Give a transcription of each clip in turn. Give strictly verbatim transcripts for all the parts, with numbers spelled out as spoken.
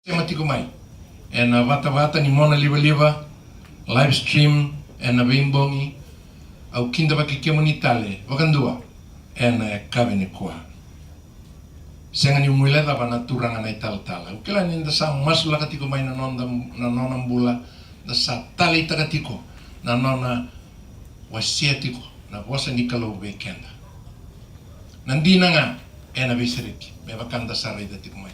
Sema tiko mai ena vatavata ni mona livaliva, live stream ena veibogi. Au kidavaki kemuni tale vakadua ena yakavi nikua. Sega niu guilecava na Turaga na italatala. Au kila ni da sa masulaka tiko mai na noda, na nona bula, da sa taleitaka tiko na nona wasea tiko na vosa ni Kalou vei keda. Na dina ga ena veisereki me vaka da sa raica tiko mai.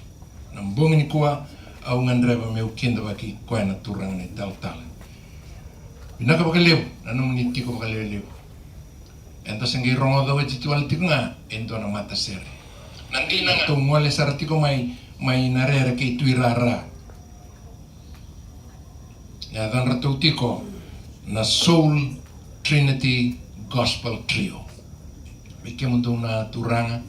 Na bogi nikua au gadreva meu kidavaki koya na Turaga na italatala. Vinaka vakalevu na nomuni tiko vakalelevu. Eda se qai rogoca oti tu wale tiko ga e dua na matasere. Na dina ga tou gole sara tiko mai, mai na rere kei Tuirara. Na yacadratou tiko na Soul Trinity Gospel Trio. Vei kemudou na turaga,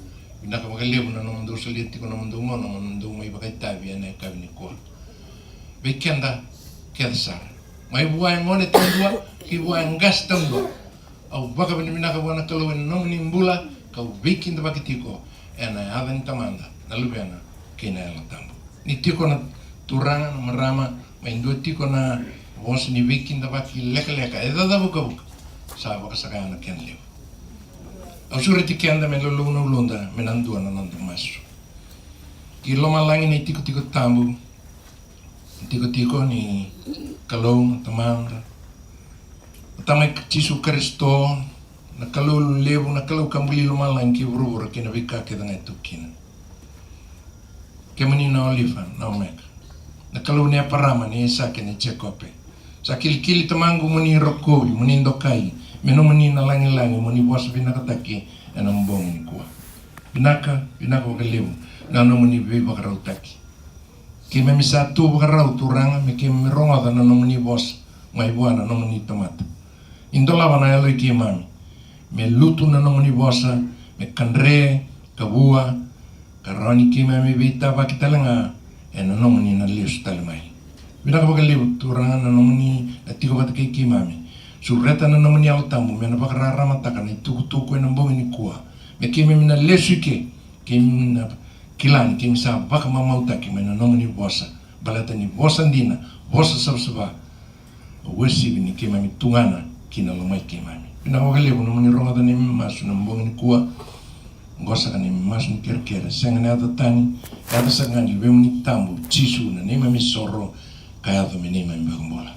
vinaka vakalevu na nomudou solia tiko nomudou gauna mo dou mai vakaitavi ena yakavi nikua. Vei keda kece sara, mai vua e gone taudua ki vua e qase taudua, au vakavinavinaka vua na Kalou ena nomuni bula, kau veikidavaki tiko ena yaca ni Tamada, na Luvena kei na Yalo Tabu. Ni tiko na turaga, na marama, mai dua tiko na vosa ni veikidavaki lekaleka e cacavukavuka, sa vakasakaya na kena levu. Au sureti keda me lolou na uluda me na dua na noda masu. Ki lomalagi na itikotiko tabu, itikotiko ni Kalou na Tamada, na Tama i Jisu Karisito, na Kalou levu, na Kalou ka buli lomalagi kei vuravura kei na veika kece ga e tu kina. Kemuni na Alifa na Omeka, na Kalou ni Eparama, ni Aisake, ni Jekope. Sa kilikili Tamaqu mo ni rokovi, mo ni dokai, me nomuni na lagilagi mo ni vosa vinakataki ena bogi nikua. Vinaka, vinaka vakalevu na nomuni veivakarautaki. Keimami sa tu vakarau, Turaga, me keimami rogoca na nomuni vosa mai vua na nomuni tamata. Ni dolava na yalo i keimami me lutu na nomuni vosa, me kadre ka vua, ka rawa ni keimami veitavaki tale ga ena nomuni na lesu tale mai. Vinaka vakalevu, Turaga, na nomuni na tiko vata kei keimami. Sureta na nomuni Yalo Tabu me na vakararamataka na itukutuku ena bogi nikua, me keimami na lesu i ke, keimami na kila ni keimami sa vakamamautaki mai na nomuni vosa, baleta ni vosa dina, vosa savasava. Au uasivi ni keimami tugana ki na loma i keimami. Vinaka vakalevu nomuni rogoca neimami masu na bogi nikua. Oqo saka neimami masu ni kerekere, sega na yaca tani, yaca saka ga ni Luvemuni tabu Jisu, na neimami soro ka yaco me neimami vakabula.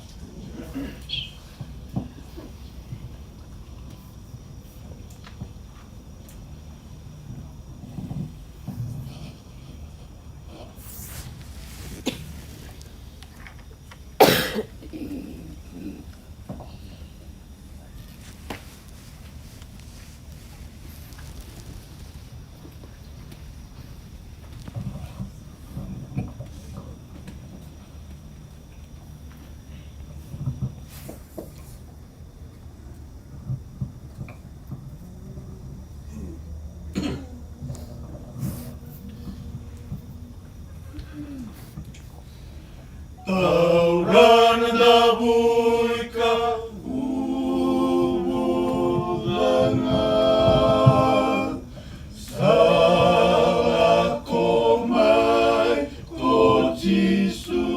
Taura na davui ka uvuca ga, sa lako mai ko Jisu.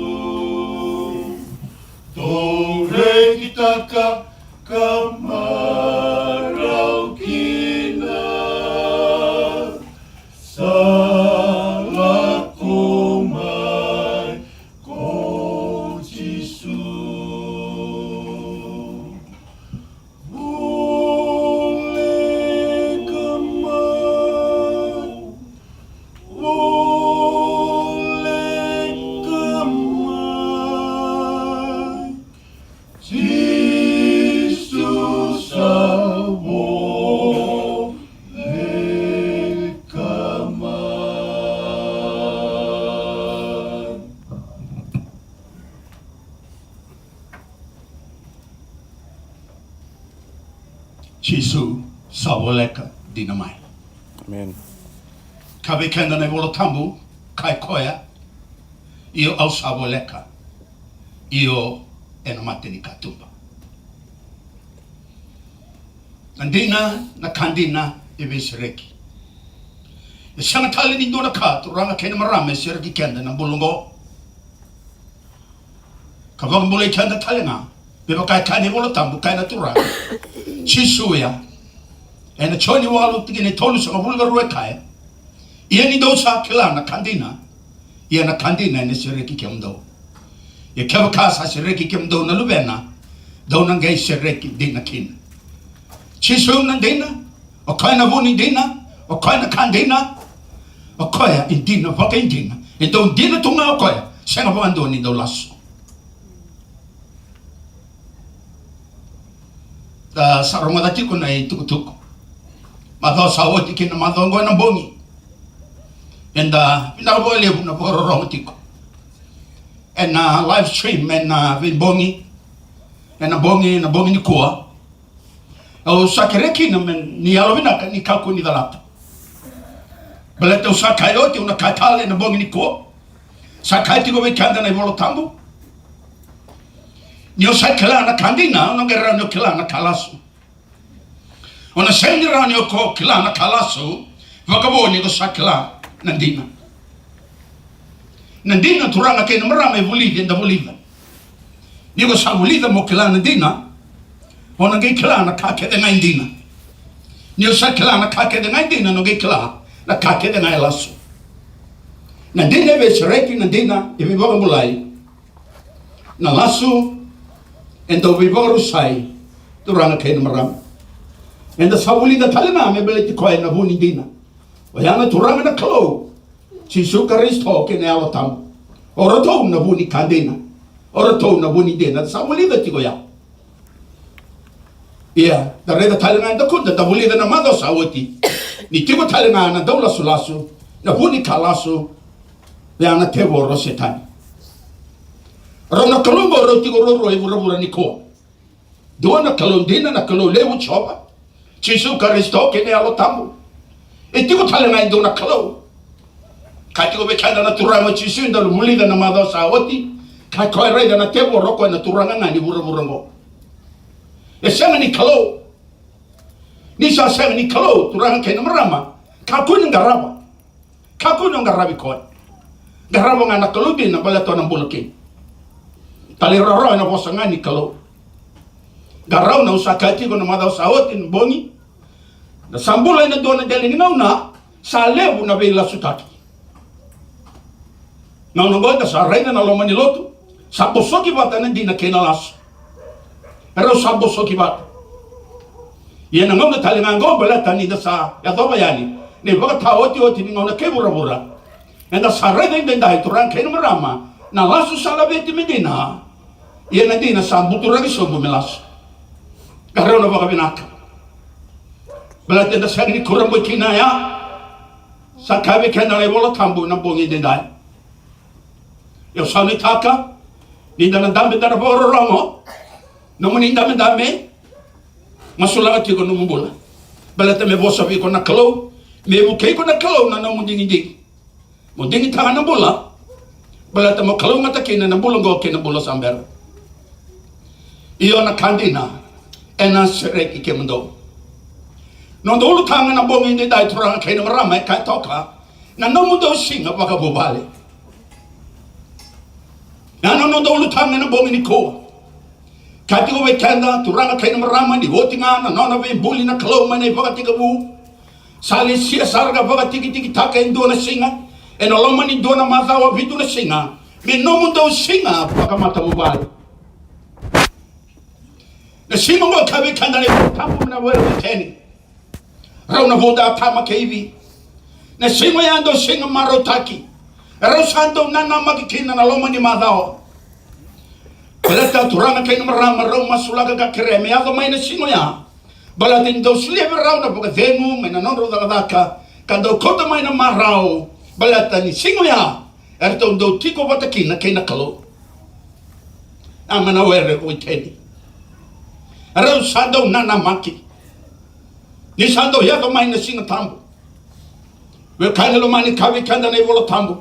Tou rekitaka ka marau kina, sa lako mai ko Jisu. Voleka mai, voleka mai. Jisu sa voleka mai. Jisu sa voleka dina mai. Amen. Ka vei keda na iVola Tabu, kaya koya, io au sa voleka, io ena mata ni katuba. Na dina, na ka dina e veisereki. E sega tale ni dua na ka, turaga kei na marama, e sereki keda na bula oqo. Ka vakabulai keda tale ga. Me vaka e kaya na iVola Tabu, kaya na Turaga, Jisu ya, ena Joni walu tikina e tolusagavulu ka rua e kaya, ia ni dou sa kila na ka dina, ia na ka dina ena sereki kemudou. Ia kevaka sa sereki kemudou na Luvena, dou na qai sereki dina kina. Jisu na dina, o koya na vu ni dina, o koya na ka dina, o koya e dina vakaidina. E dau dina tu ga o koya, sega vakadua ni dau lasu. Da sa rogoca tiko na itukutuku macawa sa oti kei na macawa oqo ena bogi. Eda vinaka vakalevu na vakarorogo tiko ena live stream ena veibogi, ena bogi, ena bogi nikua. Au sa kerea kina me ni yalovinaka ni kakua ni calata. Baleta au sa kaya oti, au na kaya tale ena bogi nikua. Sa kaya tiko vei keda na iVola Tabu, ni o sa kila na ka dina, o na qai rawa ni o kila na ka lasu. O na sega ni rawa ni o ko kila na ka lasu vakavo ni ko sa kila na dina. Na dina, turaga kei na marama, e vulici, eda vulica. Ni ko sa vulica mo kila na dina, o na qai kila na ka kece ga e dina. Ni o sa kila na ka kece ga e dina, o na qai kila na ka kece ga e lasu. Na dina e veisereki, na dina e veivakabulai. Na lasu e dau veivakarusai, turaga kei na marama. Eda sa vulica tale ga me baleti koya na vu ni dina. Oya na Turaga na Kalou, Jisu Karisito kei na Yalo Tabu. O ratou na vu ni ka dina. O ratou na vu ni dina. Sa vulica tiko ya. Ia, da raica tale ga e dakuda, da vulica na macawa sa oti. Ni tiko tale ga na daulasulasu, na vu ni ka lasu, ya na tevoro, o Setani. Rau na kalou qo rau tiko ruarua e vuravura nikua. Dua na Kalou dina, na Kalou levu, Jiova, Jisu Karisito kei na Yalo Tabu. E tiko tale ga e dua na Kalou. Ka tiko vei keda na Turaga o Jisu, da vulica na macawa sa oti. Ka koya, raica, na tevoro o koya na turaga ga ni vuravura oqo. E sega ni Kalou. Ni sa sega ni Kalou, turaga kei na marama, kakua ni qarava. Kakua ni o qaravi koya. Qarava ga na Kalou dina, baleta o na bula kina. Talairawarawa ena vosa ga ni Kalou. Qarauna, au sa kaya tiko na macawa sa oti na bogi, da sa bula ena dua na dela ni gauna sa levu na veilasutaki. Gauna oqo da sa raica na loma ni lotu, sa bosoki vata na dina kei na lasu. Erau sa bosoki vata. Ia na gauna tale ga oqo, baleta ni da sa yacova yani na ivakataotioti ni gauna kei vuravura, eda sa raica edaidai, turaga kei na marama, na lasu sa laveti me dina. Ia na dina sa buturaki sobu me lasu. Qarauna vakavinaka. Baleta eda sega ni kurabui kina ya. Sa kaya vei keda na iVola Tabu na bogi edaidai. Au sa nuitaka ni da na dabe, da na vakarorogo. Nomuni dabedabe, masulaka tiko nomu bula. Baleta me vosa vei iko na Kalou, me vukei iko na Kalou na nomu digidigi. Mo digitaka na bula, baleta mo kalougata kina na bula oqo kei na bula sa bera. Io, na ka dina ena sereki kemudou. Noda ulutaga na bogi edaidai, turaga kei na marama, e kaya toka, na nomudou siga vakavuvale. Ya na noda ulutaga ena bogi nikua. Ka tiko vei keda, turaga kei na marama, ni oti ga na nona veibuli na Kalou mai na ivakatekivu. Sa lesia sara ka vakatikitikitaka e dua na siga, ena loma ni dua na macawa, vitu na siga, me nomudou siga vakamatavuvale. Na siga oqo, kaya vei keda na iVola Tabu mai na were o Iteni, rau na vuda, Atama kei Ivi. Na siga oya e dua na siga marautaki. Erau sa dau nanamaki kina na loma ni macawa. Baleta, turaga kei na marama, rau masulaka ka kerea me yaco mai na siga oya. Baleta ni dau solia vei rau na vakacegu mai na nodrau cakacaka, ka dau kauta mai na marau. Baleta ni siga oya eratou dau tiko vata kina kei na Kalou. A, mai na were o Iteni. Erau sa dau nanamaki. Ni sa dau yaco mai na Siga Tabu, vei keda na lomani, kaya vei keda na iVola Tabu,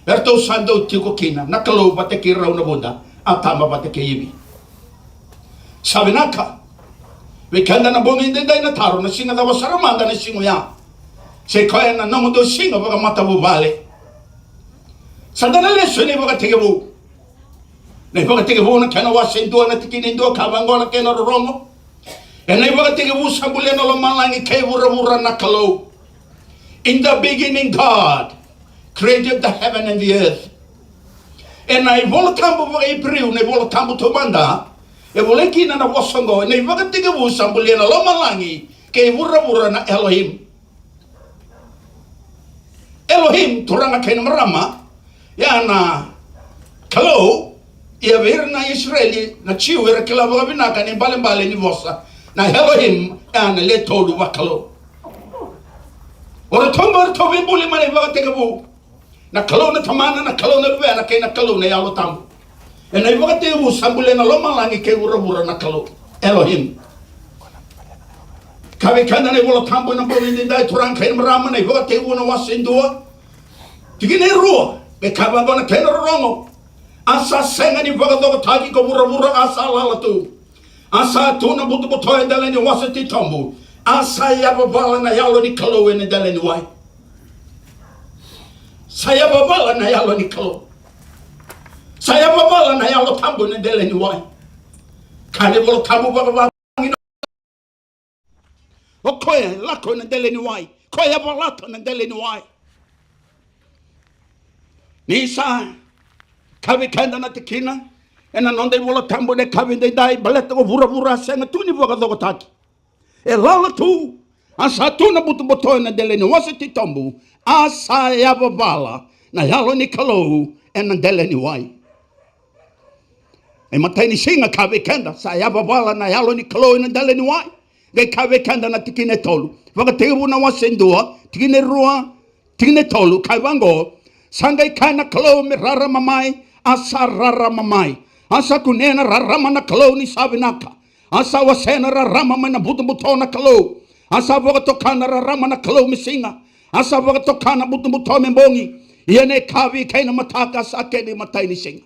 eratou sa dau tiko kina na Kalou vata kei rau na vuda, Atama vata kei Ivi. Sa vinaka vei keda na bogi edaidai na taro, na siga cava sara mada na siga oya? Sa i koya na nomudou siga vakamatavuvale. Sa da na lesu ena ivakatekivu. Na iVakatekivu na kena wase dua na tikina e dua ka vaqo na kena rorogo. Ena iVakatekivu sa bulia na lomalagi kei vuravura na Kalou. In the beginning God created the heaven and the earth. Ena iVola Tabu vakaIperiu, na iVola Tabu taumada, e volai kina na vosa oqo, ena iVakatekivu sa bulia na lomalagi kei vuravura na Elohim. Elohim, turaga kei na marama, ia na Kalou. Ia vei ira na Isireli, na Jiu, era kila vakavinaka na ibalebale ni vosa na Elohim, ia na le tolu vakalou. O ratou, o ratou veibuli mai na iVakatekivu. Na Kalou na Tamana, na Kalou na Luvena, kei na Kalou na Yalo Tabu. Ena iVakatekivu sa bulia na lomalagi kei vuravura na Kalou. Elohim. Ka vei keda na iVola Tabu ena bogi edaidai, turaga kei na marama, na iVakatekivu na wase dua, tikina e rua, e kaya vaqo na kena rorogo. A sa sega ni vakacokotaki ko vuravura, a sa lala tu. A sa tu na butobuto e dela ni wasa titobu. A sa yavavala na Yalo ni Kalou ena dela ni wai. Sa yavavala na Yalo ni Kalou. Sa yavavala na Yalo Tabu ena dela ni wai. Ka ni Vola Tabu vakavakina, o koya e lako ena dela ni wai, koya e yavalata na dela ni wai. Ni sa kaya vei keda na tikina ena noda iVola Tabu ena yakavi edaidai, baleta ko vuravura a sega tu ni vakacokotaki. E lala tu, a sa tu na butobuto ena dela ni wasa titobu, a sa yavavala na Yalo ni Kalou ena dela ni wai. E matai ni siga ka vei keda, sa yavavala na Yalo ni Kalou ena dela ni wai. Qai ka vei keda na tikina e tolu. Vakatekivu na wase dua, tikina e rua, tikina e tolu, ka vaqo. Sa qai kaya na Kalou me rarama mai, a sa rarama mai. A sa kunea na rarama na Kalou ni sa vinaka. A sa wasea na rarama mai na butobuto na Kalou. A sa vakatoka na rarama na Kalou me siga. A sa vakatoka na butobuto me bogi. Ia na yakavi kei na mataka sa kena imatai ni siga.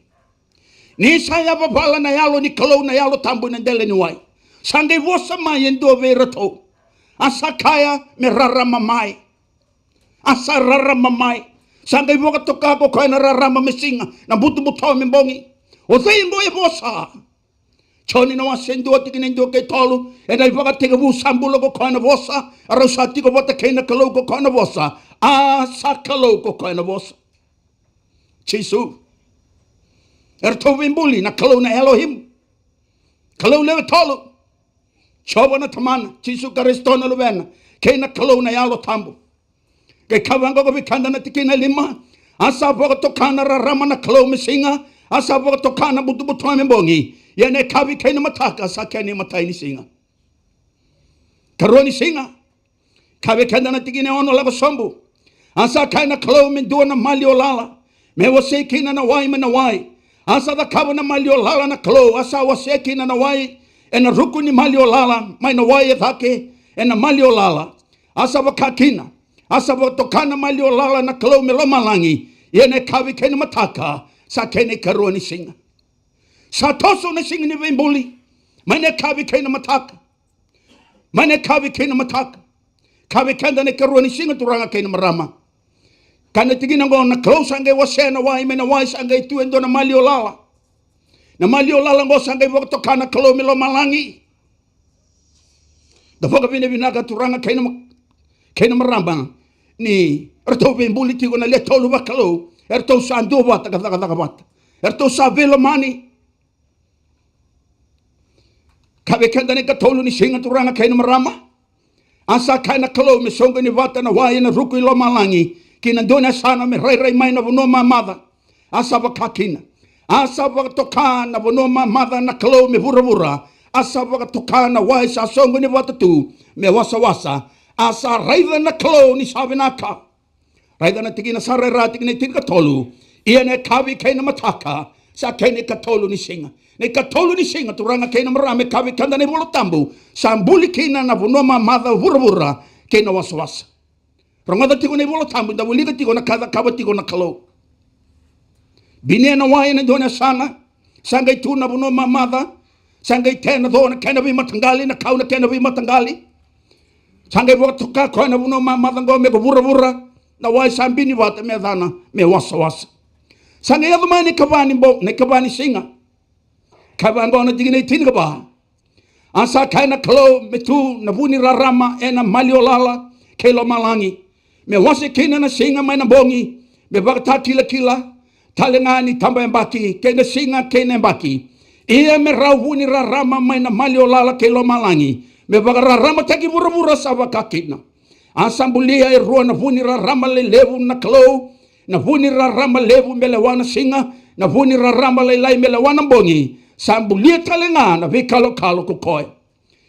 Ni sa yavavala na Yalo ni Kalou, na Yalo Tabu ena dela ni wai, sa qai vosa mai e dua vei iratou. A sa kaya me rarama mai. A sa rarama mai. Sa qai vakatoka ko koya na rarama me siga, na butobuto me bogi. O cei oqo e vosa? Joni na wase dua, tikina e dua kei tolu. Ena iVakatekivu sa bula ko koya na Vosa, a rau sa tiko vata kei na Kalou ko koya na Vosa, a sa Kalou ko koya na Vosa. Jisu. Eratou veibuli na Kalou na Elohim, Kalou lewe tolu. Jiova na Tamana, Jisu Karisito na Luvena, kei na Kalou na Yalo Tabu. Qai ka vaqo vei keda na tikina e lima. A sa vakatoka na rarama na Kalou me siga. A sa vakatoka na butobuto me bogi. Ia na yakavi kei na mataka sa kena imatai ni siga. Karua ni siga. Ka vei keda na tikina e ono lako sobu. A sa kaya na Kalou me dua na maliwa lala, me wasei kina na wai mai na wai. A sa cakava na maliwa lala na Kalou, a sa wasea kina na wai ena ruku ni maliwa lala mai na wai e cake ena maliwa lala. A sa vaka kina, a sa vakatoka na maliwa lala na Kalou me lomalagi. Ia na yakavi kei na mataka sa kena ikarua ni siga. Sa toso na siga ni veibuli mai na yakavi kei na mataka. Mai na yakavi kei na mataka. Ka vei keda na ikarua ni siga, turaga kei na marama. Ka na tikina oqo, na Kalou sa qai wasea na wai mai na wai, sa qai tu e dua na maliwa lala. Na maliwa lala oqo sa qai vakatoka na Kalou me lomalagi. Da vakavinavinaka, turaga kei na ma-, kei na marama, ni ratou veibuli tiko na le tolu vakalou. Eratou sa duavata ka cakacaka vata. Eratou sa veilomani. Ka vei keda na ikatolu ni siga, turaga kei na marama. A sa kaya na Kalou me soqoni vata na wai ena ruku i lomalagi ki na dua na yasana me rairai mai na vanua mamaca. A sa vaka kina. A sa vakatoka na vanua mamaca na Kalou me vuravura. A sa vakatoka na wai sa soqoni vata tu me wasawasa. A sa raica na Kalou ni sa vinaka. Raica na tikina sara e ra, tikina e tinikatolu. Ia na yakavi kei na mataka sa kena ikatolu ni siga. Na ikatolu ni siga, turaga kei na marama, e kaya vei keda na iVola Tabu, sa buli kina na vanua mamaca, vuravura kei na wasawasa. Rogoca tiko na iVola Tabu, da wilika tiko na ka e cakava tiko na Kalou. Binia na wai ena dua na yasana, sa qai tu na vanua mamaca, sa qai tea na co na kena veimataqali, na kau na kena veimataqali. Sa qai vakatoka koya na vanua mamaca oqo me ko vuravura, na wai sa bini vata me yacana me wasawasa. Sa qai yaco mai na ikava ni bo-, na ikava ni siga. Kaya vaqo na tikina e tinikava. A sa kaya na Kalou, me tu na vu ni rarama ena maliwa lala kei lomalagi, me wase kina na siga mai na bogi, me vakatakilakila tale ga ni tabayabaki kei na siga kei na yabaki. Ia me rau vu ni rarama mai na maliwa lala kei lomalagi, me vakararamataki vuravura sa vaka kina. A sa bulia e rua na vu ni rarama lelevu na Kalou, na vu ni rarama levu me lewa na siga, na vu ni rarama lailai me lewa na bogi. Sa bulia tale ga na veikalokalo ko koya.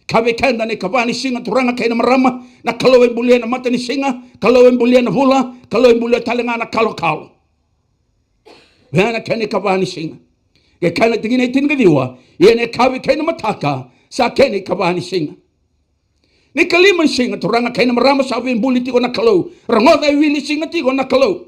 Ka vei keda na ikava ni siga, turaga kei na marama, na Kalou e bulia na mata ni siga, Kalou e bulia na vula, Kalou e bulia tale ga na kalokalo. Vei na kena ikava ni siga. Ke kena tikina e tinikaciwa, ia na ikavi kei na mataka sa kena ikava ni siga. Na ikalima ni siga, turaga kei na marama, sa veibuli tiko na Kalou. Rogoca, e wili siga tiko na Kalou.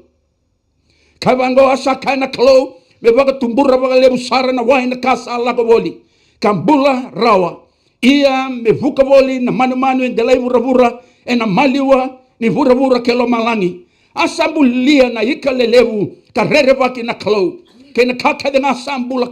Kaya vaqo, a sa kaya na Kalou, me vakatubura vakalevu sara na wai na ka sa lako voli, ka bula rawa. Ia me vuka voli na manumanu e delai vuravura ena maliwa ni vuravura kei lomalagi. A sa bulia na ika lelevu ka rerevaki na Kalou, kei na ka kece ga sa bula,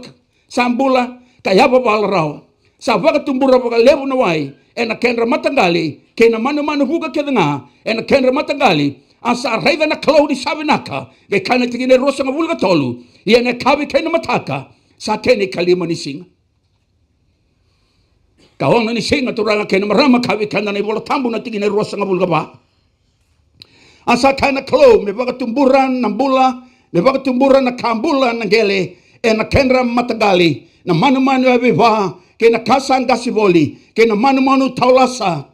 sa bula ka yavavala rawa. Sa vakatubura vakalevu na wai ena kedra mataqali, kei na manumanu vuka kece ga ena kedra mataqali. A sa raica na Kalou ni sa vinaka. Qai kaya na tikina e ruasagavulu ka tolu, ia na ikavi kei na mataka sa kena ikalima ni siga. Ka ono ni siga, turaga kei na marama, ka vei keda na iVola Tabu, na tikina e ruasagavulu ka va. A sa kaya na Kalou, me vakatubura na bula, me vakatubura na ka bula na qele ena kedra mataqali, na manumanu yaveiva kei na ka sa qasi voli, kei na manumanu taulasa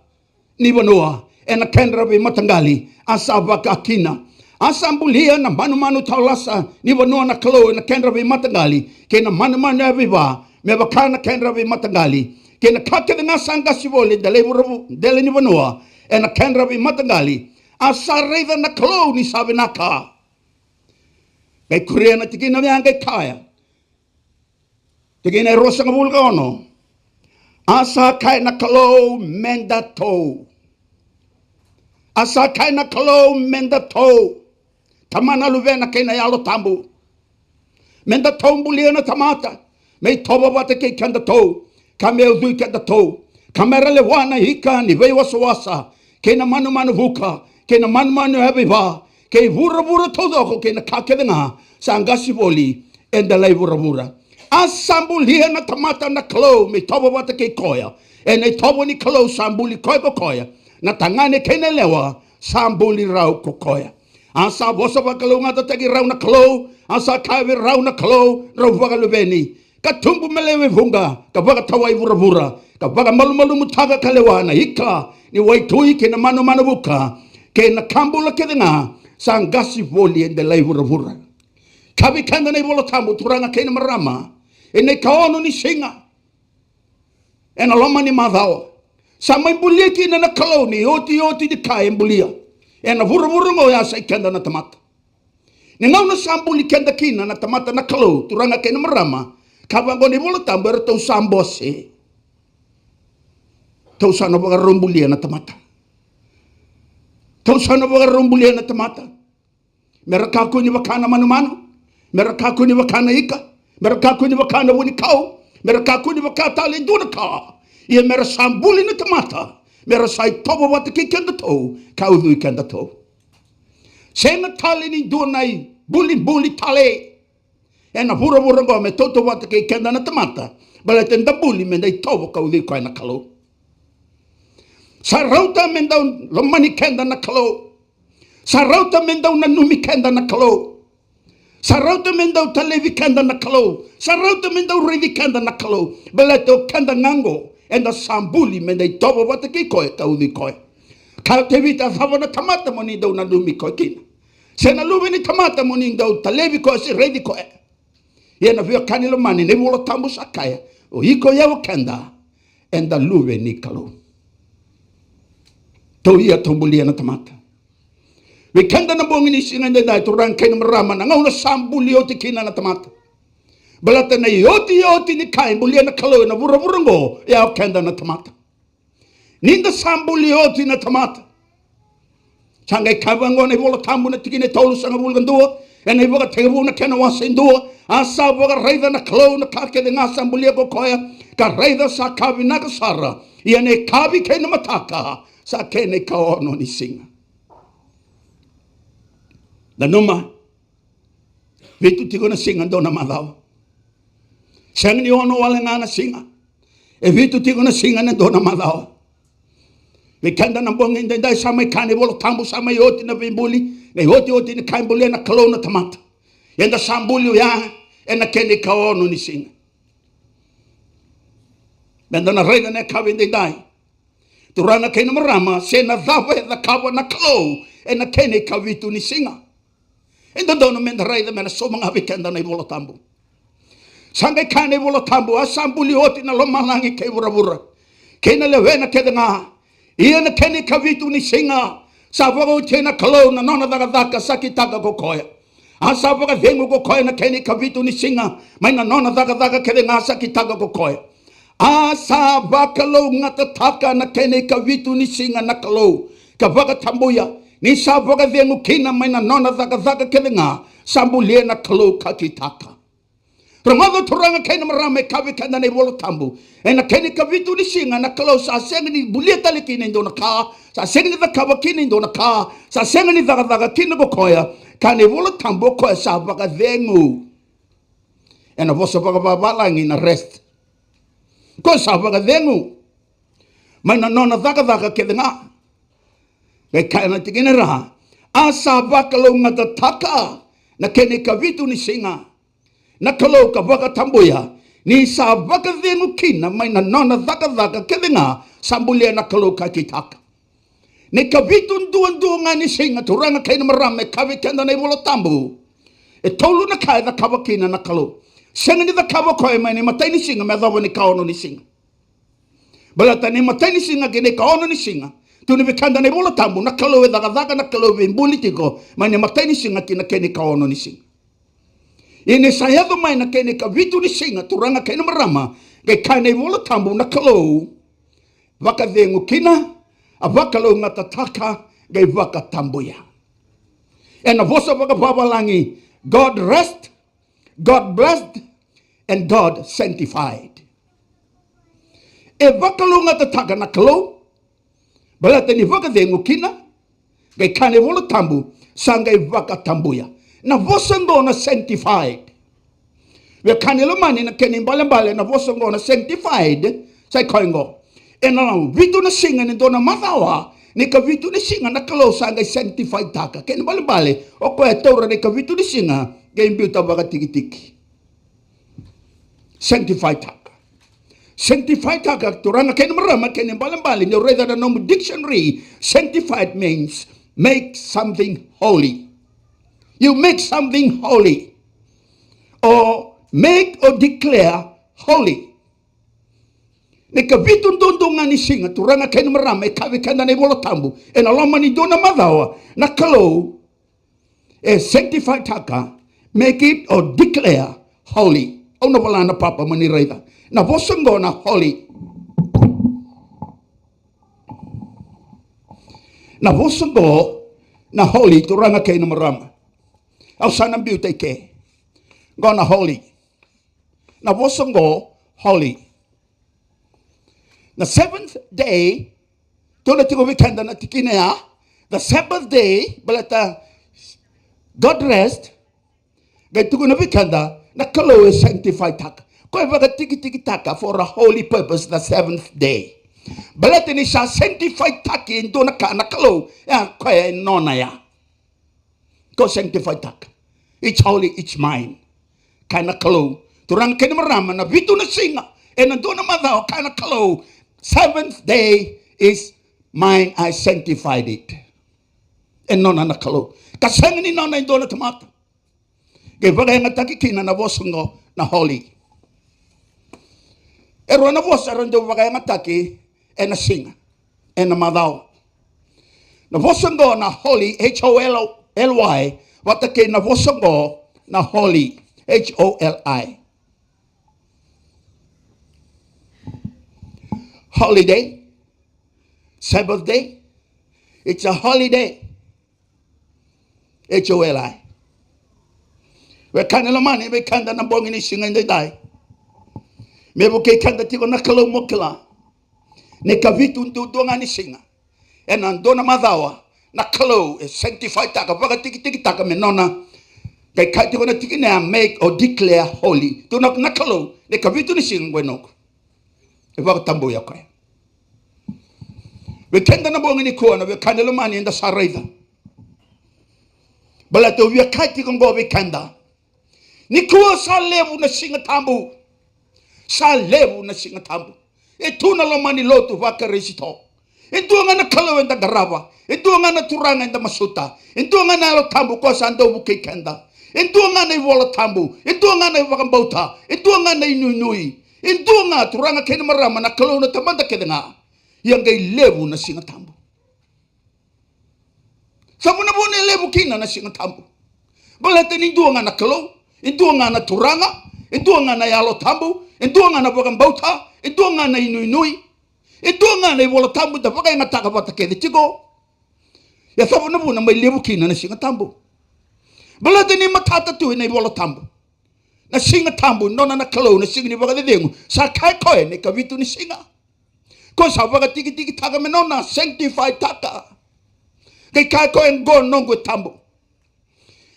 ni vanua ena kedra veimataqali. A sa vaka kina. A sa bulia na manumanu taulasa ni vanua na Kalou ena kedra veimataqali, kei na manumanu yaveiva me vaka na kedra veimataqali, kei na ka kece ga sa qasi voli e delai vuravu-, dela ni vanua ena kedra veimataqali. A sa raica na Kalou ni sa vinaka. Qai kuria na tikina vei a qai kaya, tikina e ruasagavulu ka ono. A sa kaya na Kalou, me datou. A sa kaya na Kalou, me datou. Tamana, Luvena kei na Yalo Tabu. Me datou bulia na tamata, me itovo vata kei kedatou, ka me ucui kedatou, ka me ra lewa na ika ni veiwasawasa, kei na manumanu vuka, kei na manumanu yaveiva, kei vuravura taucoko, kei na ka kece ga sa qasi voli e delai vuravura. A sa bulia na tamata na Kalou me itovo vata kei koya. Ena itovo ni Kalou sa buli koya ko koya. Na tagane kei na yalewa sa buli rau ko koya. A sa vosa vakalougatataki rau na Kalou, a sa kaya vei rau na Kalou, drau vakaluveni, ka tubu me lewe vuqa, ka vakatawai vuravura, ka vakamalumalumutaka ka lewa na ika ni waitui kei na manumanu vuka, kei na ka bula kece ga sa qasi voli e delai vuravura. Ka vei keda na iVola Tabu, turaga kei na marama, ena ikaono ni siga ena loma ni macawa, sa mai bulia kina na Kalou na iotioti ni ka e bulia ena vuravura oqo, ya sa i keda na tamata. Ni gauna sa buli keda kina na tamata na Kalou, turaga kei na marama, ka vaqo na iVola Tabu, eratou sa bose. Tou sa na vakarau bulia na tamata. Tou sa na vakarau bulia na tamata. Me ra kakua ni vaka na manumanu, me ra kakua ni vaka na ika, me ra kakua ni vaka na vunikau, me ra kakua ni vaka tale e dua na ka. Ia me ra sa buli na tamata, me ra sa itovo vata kei kedatou ka ucui kedatou. Sega tale ni dua na ibulibuli tale ena vuravura oqo me tautauvata kei keda na tamata, baleta eda buli me da itovo ka ucui koya na Kalou. Sa rauta me dau lomani keda na Kalou. Sa rauta me dau nanumi keda na Kalou. Sa rauta me dau talevi keda na Kalou. Sa rauta me dau raici keda na Kalou. Baleta o keda ga oqo eda sa buli me da itovo vata kei koya ka ucui koya. Kaya o Tevita, a cava na tamata mo ni dau nanumi koya kina? Se na luve ni tamata mo ni dau talevi koya se raici koya? Ia na veiwekani lomani, na iVola Tabu sa kaya, o iko, o yau, o keda, eda luve ni Kalou. Tou ia tou bulia na tamata. Vei keda na bogi ni siga edaidai, turaga kei na marama, na gauna sa buli oti kina na tamata. Baleta na iotioti ni ka e bulia na Kalou ena vuravura oqo, e ya o keda na tamata. Ni da sa buli oti na tamata. Sa qai kaya vaqo na iVola Tabu na tikina e tolusagavulu ka dua, ena iVakatekivu na kena wase e dua, A sa vakaraica na Kalou na ka kece ga sa bulia ko koya, ka raica sa ka vinaka sara. Ia na yakavi kei na mataka sa kena ikaono ni siga. Nanuma, vitu tiko na siga dua na macawa. Sega ni ono wale ga na siga. E vitu tiko na siga na dua na macawa. Vei keda na bogi edaidai sa mai kaya na iVola Tabu, sa mai oti na veibuli, na iotioti ni ka e bulia na Kalou na tamata. Eda sa buli oya ena kena ikaono ni siga. Meda na raica na yakavi edaidai, turaga kei na marama, se na cava e cakava na Kalou ena kena ikavitu ni siga. E dodonu meda raica me na sauma ga vei keda na iVola Tabu. Sa qai kaya na iVola Tabu, a sa buli oti na lomalagi kei vuravura, kei na lewena kece ga. Ia na kena ikavitu ni siga, sa vakaotia na Kalou na nona cakacaka sa kitaka ko koya. A sa vakacegu ko koya na kena ikavitu ni siga mai na nona cakacaka kece ga sa kitaka ko koya. A sa vakalougatataka na kena ikavitu ni siga na Kalou, ka vakatabuya, ni sa vakacegu kina mai na nona cakacaka kece ga sa bulia na Kalou ka kitaka. Rogoca turaga kei na marama, e kaya vei keda na iVola Tabu, ena kena ikavitu ni siga na Kalou sa sega ni bulia tale kina e dua na ka, sa sega ni cakava kina e dua na ka, sa sega ni cakacaka kina ko koya. Kaya na iVola Tabu o koya sa vakacegu. Ena vosa vakavavalagi na rest. Ko sa vakacegu mai na nona cakacaka kece ga. Qai kaya na tikina e ra, a sa vakalougatataka na kena ikavitu ni siga na Kalou ka vakatabuya, ni sa vakacegu kina mai na nona cakacaka kece ga sa bulia na Kalou ka kitaka. Na ikavitu duadua ga ni siga, turaga kei na marama, e kaya vei keda na iVola Tabu, e tolu na ka e cakava kina na Kalou. Sega ni cakava o koya mai na imatai ni siga me yacova na ikaono ni siga. Baleta na imatai ni siga kei na ikaono ni siga, tukuna vei keda na iVola Tabu, na Kalou e cakacaka, na Kalou e veibuli tiko mai na imatai ni siga ki na kena ikaono ni siga. Ia ni sa yaco mai na kena ikavitu ni siga, turaga kei na marama, qai kaya na iVola Tabu na Kalou vakacegu kina, a vakalougatataka, qai vakatabuya. Ena vosa vakavavalagi, God rest, God blessed, and God sanctified. E vakalougatataka na Kalou, baleta ni vakacegu kina, qai kaya na iVola Tabu, sa qai vakatabuya. Na vosa oqo na sanctified. Vei keda na lomani, na kena ibalebale na vosa oqo na sanctified, sa i koya oqo. Ena vitu na siga ni dua na macawa, na ikavitu ni siga na Kalou sa qai sanctified taka. Kena ibalebale, o koya e taura na ikavitu ni siga, qai biuta vakatikitiki. Sanctified taka. Sanctified taka, turaga kei na marama, kena ibalebale ni o raica na nomu dictionary, sanctified means make something holy. You make something holy. Or make or declare holy. Na ikavitu duadua ga ni siga, turaga kei na marama, e kaya vei keda na iVola Tabu, ena loma ni dua na macawa, na Kalou e sanctify taka, make it or declare holy. Au na vola na papa mo ni raica. Na vosa oqo na holy. Na vosa oqo na holy, turaga kei na marama. Au sa na biuta i ke. Oqo na holy. Na vosa oqo holy. Na seventh day, tukuna tiko vei keda na tikina ya, the Sabbath day, baleta God rest, qai tukuna vei keda na Kalou e sanctify taka. Koya e vakatikitikitaka for a holy purpose the seventh day. Baleta ni sa sanctify taki e dua na ka na Kalou, ya koya e nona ya. Ko sanctify taka. It's holy, it's mine. Kaya na Kalou. Turaga kei na marama, na vitu na siga ena dua na macawa, kaya na Kalou, seventh day is mine, I sanctified it. E nona na Kalou. Ka sega ni nona e dua na tamata. Qai vakayagataki kina na vosa oqo na holy. E rua na vosa era dau vakayagataki ena siga, ena macawa. Na vosa oqo na holy, H O L Y, vata kei na vosa oqo na holy, H O L I. Holiday, Sabbath day, it's a holiday. H O L I. Wekani lomani, vei keda na bogi ni siga edaidai, me vukei keda tiko na Kalou, mo kila ni ikavitu duadua ga ni siga ena dua na macawa, na Kalou e sanctify-taka, vakatikitikitaka me nona. Qai kaya tiko na tikina ya, make or declare holy. Tukuna na Kalou, ni ikavitu ni siga oqo e noqu. E vakatabui o koya. Vei keda na bogi nikua, na wekani lomani, eda sa raica. Baleta au via kaya tiko oqo vei keda, nikua sa levu na Siga Tabu. Sa levu na Siga Tabu. E tu na loma ni lotu vaKarisito. E dua ga na Kalou eda qarava. E dua ga na Turaga eda masuta. E dua ga na Yalo Tabu, koya sa dau vukei keda. E dua ga na iVola Tabu. E dua ga na ivakabauta. E dua ga na inuinui. E dua ga, turaga kei na marama, na Kalou na Tamada kece ga. Ia qai levu na Siga Tabu. Sa vanavuna e levu kina na Siga Tabu. Baleta ni dua ga na Kalou, e dua ga na Turaga, e dua ga na Yalo Tabu, e dua ga na vakabauta, e dua ga na inuinui, e dua ga na iVola Tabu da vakayagataka vata kece tiko. Ia sa vanavuna mai levu kina na Siga Tabu. Baleta ni matata tu ena iVola Tabu. Na Siga Tabu, nona na Kalou, na siga ni vakacecegu, sa kaya o koya na ikavitu ni siga. Koya sa vakatikitikitaka me nona, sanctify-taka. Qai kaya o koya, oqo noqu e tabu.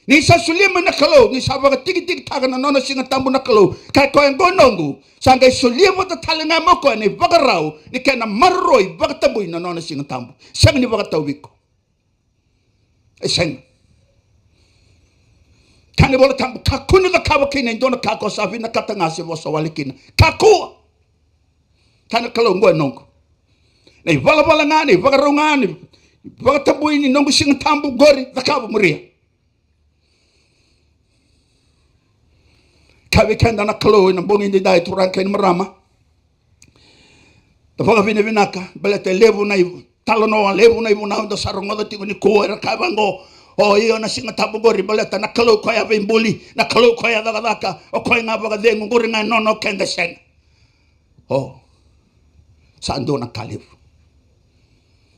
Ni sa solia mai na Kalou, ni sa vakatikitikitaka na nona Siga Tabu na Kalou, kaya o koya, oqo noqu. Sa qai solia vata tale ga mai o koya na ivakarau ni kena maroroi, vakatabui na nona Siga Tabu. Sega ni vakatauvi iko. E sega. Kaya na iVola Tabu, kakua ni cakava kina e dua na ka ko sa vinakata ga se vosa wale kina. Kakua. Kaya na Kalou, oqo e noqu. Na ivalavala ga, na ivakarau ga, na ivakatabui ni noqu Siga Tabu qori, cakava, muria. Kaya vei keda na Kalou ena bogi edaidai, turaga kei na marama, da vakavinavinaka, baleta e levu na italanoa, levu na ivunau da sa rogoca tiko nikua, era kaya vaqo, o, io, na Siga Tabu qori, baleta na Kalou koya veibuli, na Kalou koya cakacaka, o koya ga vakacegu, qori ga e nona, o keda e sega. O, sa dua na ka levu.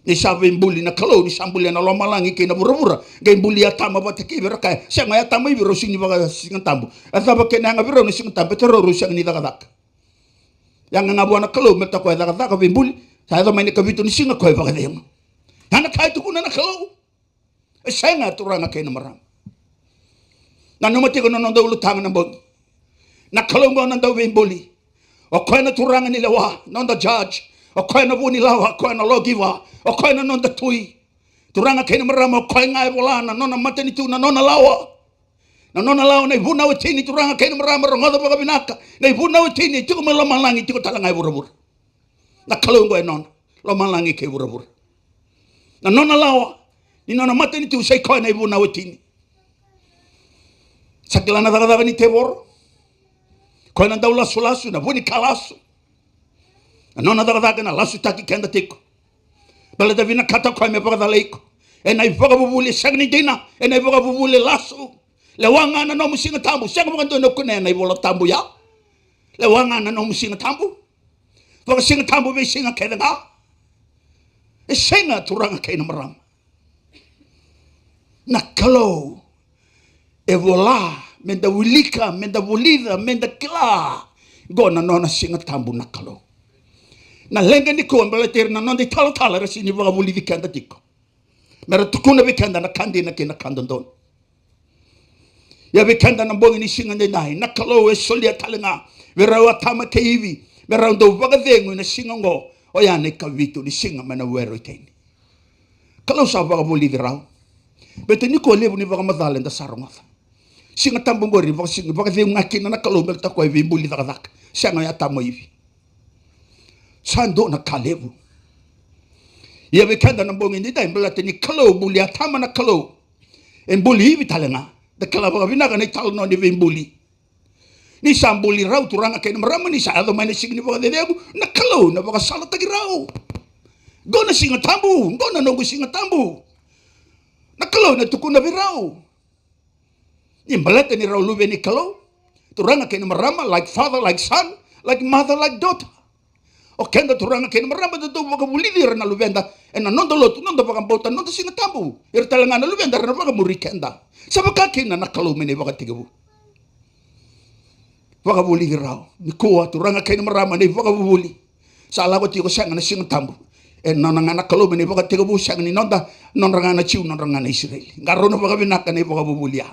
Ni sa veibuli na Kalou, ni sa bulia na lomalagi kei na vuravura, qai buli Atama vata kei Ivi, ra kaya, sega, o Atama, Ivi rau sega ni vakasigatabu. A cava kena yaga vei rau na Siga Tabu? Baleta rau rau sega ni cakacaka. Yaga ga vua na Kalou, baleta koya e cakacaka, veibuli. Sa yaco mai na ikavitu ni siga, koya e vakacegu. Ya na ka e tukuna na Kalou. E sega, turaga kei na marama. Nanuma tiko na noda ulutaga na bogi. Na Kalou oqo na dauveibuli. O koya na turaga ni lewa, noda judge. O koya na vunilawa, o koya na lawgiver. O koya na noda tui. Turaga kei na marama, o koya ga e vola na nona matanitu, na nona lawa. Na nona lawa, na ivunau e tini, turaga kei na marama, rogoca vakavinaka. Na ivunau e tini e tiko mai lomalagi, tiko tale ga e vuravura. Na Kalou oqo e nona, lomalagi kei vuravura. Na nona lawa ni nona matanitu sa i koya na ivunau e tini. Sa kila na cakacaka ni tevoro. Koya na daulasulasu, na vunikalasu. Na nona cakacaka na lasutaki keda tiko. Baleta vinakata o koya me vakacalai iko ena ivakavuvuli e sega ni dina, ena ivakavuvuli e lasu. Lewa ga na nomu Siga Tabu, sega vakadua ni o kunea na iVola Tabu ya. Lewa ga na nomu Siga Tabu. Vakasigatabu veisiga kece ga. E sega, turaga kei na marama. Na Kalou e vola meda wilika, meda vulica, meda kila. Qo na nona Siga Tabu na Kalou. Na leqa nikua, baleta ira na noda italatala era sega ni vakavulici keda tiko, mera tukuna vei keda na ka dina kei na ka dodonu. Ia vei keda na bogi ni siga daidai, na Kalou e solia tale ga vei rau Atama kei Ivi me rau dau vakacegu ena siga oqo, oya na ikavitu ni siga mai na were o Iteni. Kalou sa vakavulici rau. Baleta nikua levu ni vakamacala eda sa rogoca. Siga Tabu oqori vakasiga, vakacegu ga kina na Kalou, baleta o koya e veibuli cakacaka. Sega, o Atama, o Ivi. Sa dua na ka levu. Ia vei keda na bogi daidai, baleta ni Kalou buli Atama na Kalou, e buli Ivi tale ga. Da kila vakavinaka na italanoa ni veibuli. Ni sa buli rau, turaga kei na marama, ni sa yaco mai na siga ni vakacecegu, na Kalou na vakasalataki rau. Qo na Siga Tabu, qo na noqu Siga Tabu. Na Kalou na tukuna vei rau. Ni baleta ni rau luve ni Kalou, turaga kei na marama, like father, like son, like mother, like daughter. O keda, turaga kei na marama, da dau vakavulici ira na luveda ena noda lotu, noda vakabauta, noda Siga Tabu. Ira tale ga na luveda era na vakamuri keda. Sa vaka kina na Kalou mai na ivakatekivu. Vakavulici rawa. Nikua, turaga kei na marama, na ivakavuvuli sa lako tiko, sega na Siga Tabu. E nona ga na Kalou me na ivakatekivu, sega ni noda, nodra ga na Jiu, nodra ga na Isireli. Qarauna vakavinaka na ivakavuvuli ya.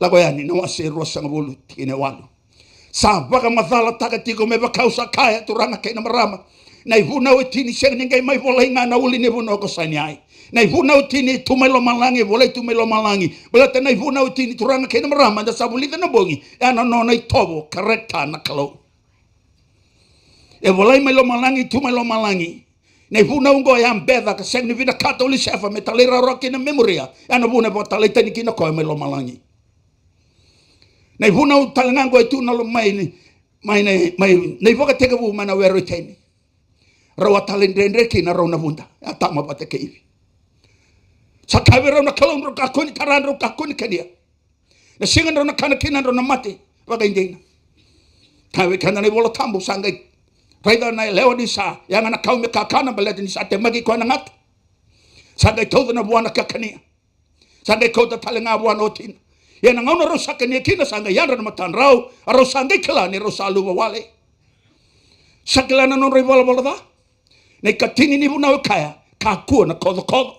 Lako Yani na wase e ruasagavulu, tikina e walu. Sa vakamacalataka tiko me vaka au sa kaya, turaga kei na marama. Na ivunau e tini sega ni qai mai volai ga na ulunivanua ko Saineai. Na ivunau e tini e tu mai lomalagi, e volai tu mai lomalagi. Baleta na ivunau e tini, turaga kei na marama, eda sa vulica na bogi, e a na nona itovo, character na Kalou. E volai mai lomalagi, tu mai lomalagi. Na ivunau oqo e a beca ka sega ni vinakata o Lusefa me talairawarawa kina, me muria. E a na vuna e vakatalai tani kina o koya mai lomalagi. Na ivunau tale ga oqo e tu na lo-, mai ni, mai na, mai na ivakatekivu mai na were o Iteni. Rau a talaidredre kina, rau na vuda. Atama vata kei Ivi. Sa kaya vei rau na Kalou, drau kakua ni tara, drau kakua ni kania. Na siga drau na kana kina, drau na mate vakaidina. Kaya vei keda na iVola Tabu, sa qai raica na yalewa ni sa yaga na kau me kakana, baleta ni sa temaki koya na gata. Sa qai tauca na vuana ka kania. Sa qai kauta tale ga vua na watina. Ia na gauna rau sa kania kina, sa qai yadra na matadrau, a rau sa qai kila ni rau sa luva wale. Sa kila na nodrau ivalavala ca. Na ikatini ni vunau e kaya, kakua na kocokoco.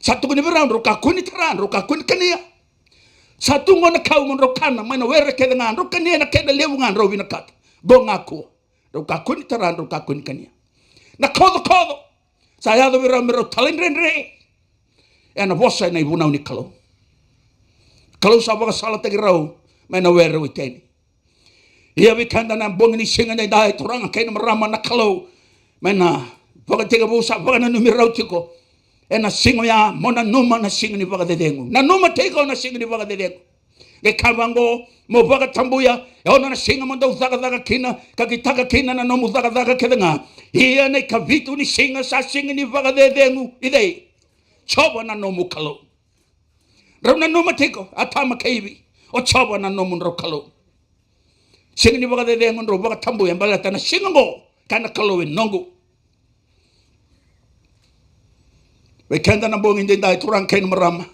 Sa tukuni vei rau, drau kakua ni tara, drau kakua ni kania. Sa tu qo na kau mo drau kana mai na were kece ga, drau kania na kena levu ga drau vinakata. Qo ga kua. Drau kakua ni tara, drau kakua ni kania. Na kocokoco sa yaco vei rau me rau talaidredre. E na vosa e na ivunau ni Kalou. Kalou sa vakasalataki rau mai na were o Iteni. Ia vei keda na bogi ni siga edaidai, turaga kei na marama, na Kalou mai na vakatekivu sa vakananumi rau tiko. E na siga oya mo nanuma na siga ni vakacecegu. Nanuma tiko na siga ni vakacecegu. Qai kaya vaqo, mo vakatabuya, e ono na siga mo dau cakacaka kina, ka kitaka kina na nomu cakacaka kece ga. Ia na ikavitu ni siga sa siga ni vakacecegu i cei? Jiova na nomu Kalou. Drau nanuma tiko, Atama kei Ivi, o Jiova na nomudrau Kalou. Siga ni vakacecegu, drau vakatabuya, baleta na siga oqo, kaya na Kalou, e noqu. Vei keda na bogi edaidai, turaga kei na marama,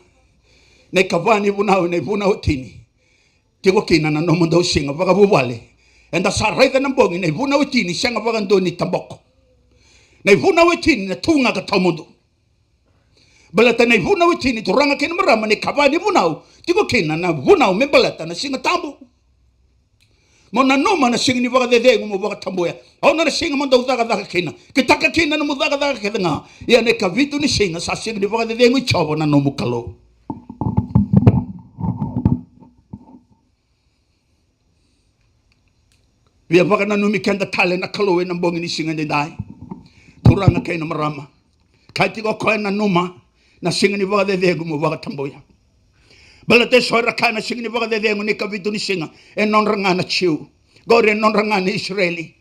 na ikava ni vunau, na ivunau e tini, tiko kina na nomudou siga vakavuvale. Eda sa raica na bogi, na ivunau e tini sega vakadua ni taboko. Na ivunau e tini na tu ga ka tawamudu. Baleta na ivunau e tini, turaga kei na marama, na ikava ni vunau, tiko kina na vunau me baleta na Siga Tabu. Mo nanuma na siga ni vakacecegu, mo vakatabuya. Ono na siga mo dau cakacaka kina, kitaka kina na nomu cakacaka kece ga. Ia na ikavitu ni siga sa siga ni vakacecegu i Jiova na nomu Kalou. Via vakananumi keda tale na Kalou e na bogi ni siga edaidai, turaga kei na marama. Kaya tiko o koya, nanuma na siga ni vakacecegu mo vakatabuya. Baleta e so era kaya na siga ni vakacecegu, na ikavitu ni siga, e nodra ga na Jiu. Qori e nodra ga na Isireli.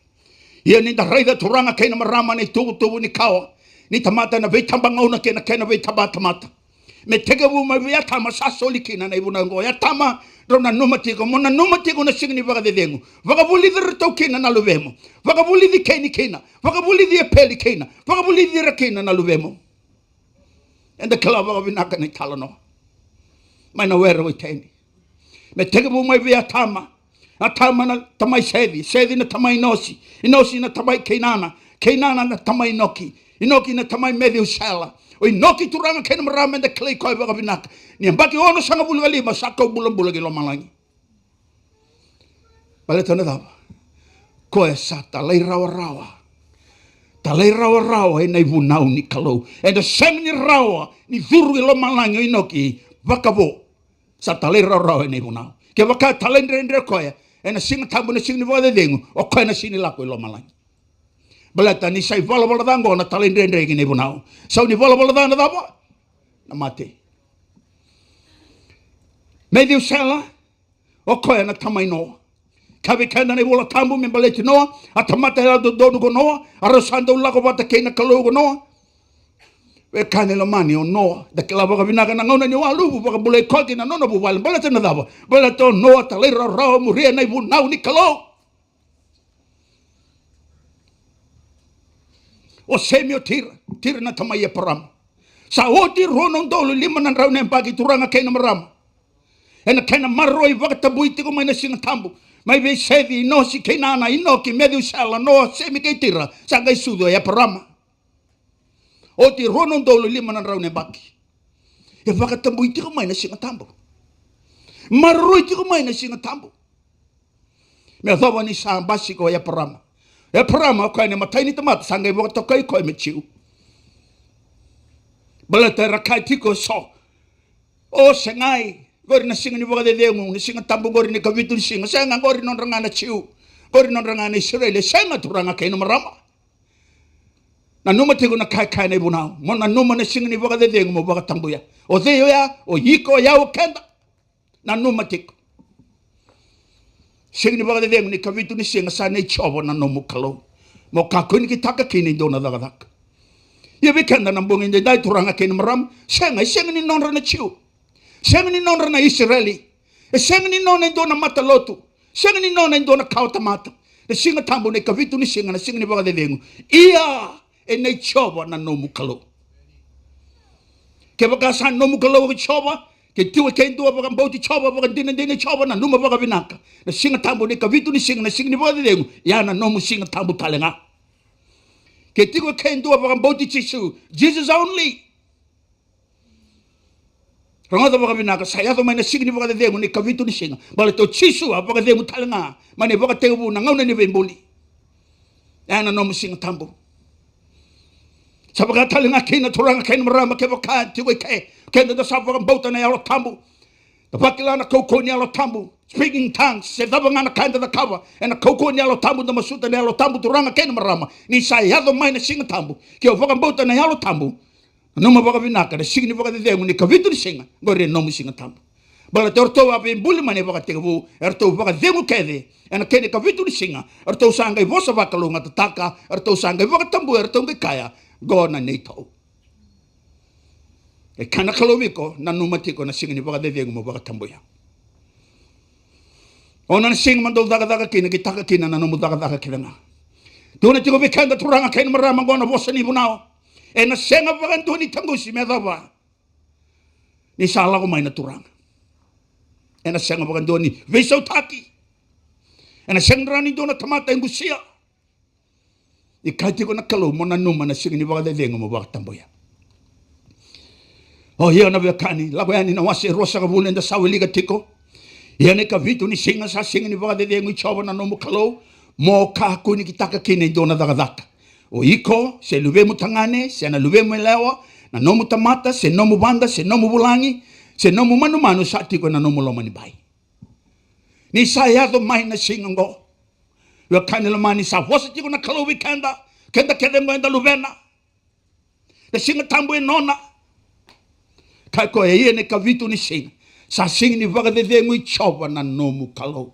Ia ni da raica, turaga kei na marama, na ituvutuvu ni kawa ni tamata, na veitabagauna kei na kena veitabatamata. Me tekivu mai vei Atama, sa soli kina na ivunau oqo. E Atama, drau nanuma tiko, mo nanuma tiko na siga ni vakacecegu. Vakavulici iratou kina na luvemu. Vakavulici Keni kina. Vakavulici Epeli kina. Vakavulici ira kina na luvemu. Eda kila vakavinaka na italanoa mai na were o Iteni. Me tekivu mai vei Atama. Atama na tamai Seci, Seci na tamai Inosi, Inosi na tamai Keinana, Keinana na tamai Inoki, Inoki na tamai Meciusela. O Inoki, turaga kei na marama, eda kilai koya vakavinaka. Ni yabaki onosagavulu ka lima sa kau bulabula ki lomalagi. Baleta na cava? Koya sa talairawarawa. Talairawarawa e na ivunau ni Kalou. Eda sega ni rawa ni curu i lomalagi o Inoki vakavo. Sa talairawarawa e na ivunau. Kevaka talaidredre koya e na Siga Tabu, na siga ni vakacecegu, o koya na sega ni lako i lomalagi. Baleta ni sa ivalavala ca oqo na talaidredre ki na ivunau. Sau ni valavala ca na cava? Na mate. Meciusela, o koya na tamai Noa. Kaya vei keda na iVola Tabu me baleti Noa, a tamata yalododonu ko Noa, a rau sa dau lako vata kei na Kalou ko Noa. Wekaqu lomani, o Noa, da kila vakavinaka na gauna ni waluvu, vakabulai koya kei na nona vuvale. Baleta na cava? Baleta o Noa talairawarawa, muria na ivunau ni Kalou. O Semi, o Tira, Tira na tamai Eparama. Sa oti rua na udolu lima na drau na yabaki, turaga kei na marama. Ena kena maroroi, vakatabui tiko mai na Siga Tabu. Mai vei Seci, Inosi, Keinana, Inoki, Meciusela, Noa, Semi kei Tira, sa qai sucu o Eparama. Oti rua na udolu lima na drau na yabaki. E vakatabui tiko mai na Siga Tabu. Maroroi tiko mai na Siga Tabu. Me yacova ni sa basika o Eparama. Eparama, o koya na imatai ni tamata, sa qai vakatokai koya me Jiu. Baleta era kaya tiko eso, o, segai, qori na siga ni vakacecegu, na Siga Tabu qori na ikavitu ni siga. Sega, qori nodra ga na Jiu, qori nodra ga na Isireli. Sega, turaga kei na marama. Nanuma tiko na ka e kaya na ivunau. Mo nanuma na siga ni vakacecegu mo vakatabuya. O cei oya? O iko, o yau, o keda. Nanuma tiko. Siga ni vakacecegu ni ikavitu ni siga, sa nei Jiova na nomu Kalou. Mo kakua ni kitaka kina e dua na cakacaka. Ia vei keda na bogi edaidai, turaga kei na marama, sega, e sega ni nodra na Jiu. Sega ni nodra na Isireli. E sega ni nona e dua na matalotu. Sega ni nona e dua na kawatamata. Na Siga Tabu na ikavitu ni siga, na siga ni vakacecegu. Ia, e nei Jiova na nomu Kalou. Kevaka sa nomu Kalou o Jiova, ke tiko e dua vakabauti Jiova, vakadinadina Jiova, nanuma vakavinaka. Na Siga Tabu na ikavitu ni siga, na siga ni vakacecegu, ia na nomu Siga Tabu tale ga. Ke tiko e dua vakabauti Jisu, Jesus only. Rogoca vakavinaka, sa yaco mai na siga ni vakacecegu ni ikavitu ni siga. Baleta o Jisu a vakacegu tale ga mai na ivakatekivu, na gauna ni veibuli. E na nomu Siga Tabu. Sa vaka tale ga kina, turaga kei na marama, kevaka tiko e ke, keda da sa vakabauta na Yalo Tabu, da vakila na kaukauwa ni Yalo Tabu, speaking tongues, se cava ga na ka eda cakava ena kaukauwa ni Yalo Tabu, da masuta na Yalo Tabu, turaga kei na marama, ni sa yaco mai na Siga Tabu, ke o vakabauta na Yalo Tabu, nanuma vakavinaka, na siga ni vakacecegu ni ikavitu ni siga, qori e nomu Siga Tabu. Baleta eratou a veibuli mai na ivakatekivu, eratou vakacegu kece ena kena ikavitu ni siga, eratou sa qai vosa vakalougatataka, eratou sa qai vakatabuya, eratou qai kaya, qo na neitou. E kaya na Kalou vei iko, nanuma tiko na siga ni vakacecegu mo vakatabuya. O na siga mo dou cakacaka kina, kitaka kina na nomu cakacaka kece ga. Tukuna tiko vei keda, turaga kei na marama, qo na vosa ni vunau. Ena sega vakadua ni taqusi, me yacova ni sa lako mai na Turaga. Ena sega vakadua ni veisautaki. Ena sega ni rawa ni dua na tamata e qusia. E kaya tiko na Kalou mo nanuma na siga ni vakacecegu mo vakatabuya. O, ia na veiwekani, Lako Yani na wase e ruasagavulu eda sa wilika tiko. Ia na ikavitu ni siga sa siga ni vakacecegu i Jiova na nomu Kalou, mo kakua ni kitaka kina e dua na cakacaka. O iko, se luvemu tagane, se na luvemu yalewa, na nomu tamata, se nomu vada, se nomu vulagi, se nomu manumanu sa tiko ena nomu loma ni bai. Ni sa yaco mai na siga oqo, wekaqu lomani, sa vosa tiko na Kalou vei keda, keda kece oqo eda luvena. Na Siga Tabu e nona. Kaya o koya, ia na ikavitu ni siga sa siga ni vakacecegu i Jiova na nomu Kalou.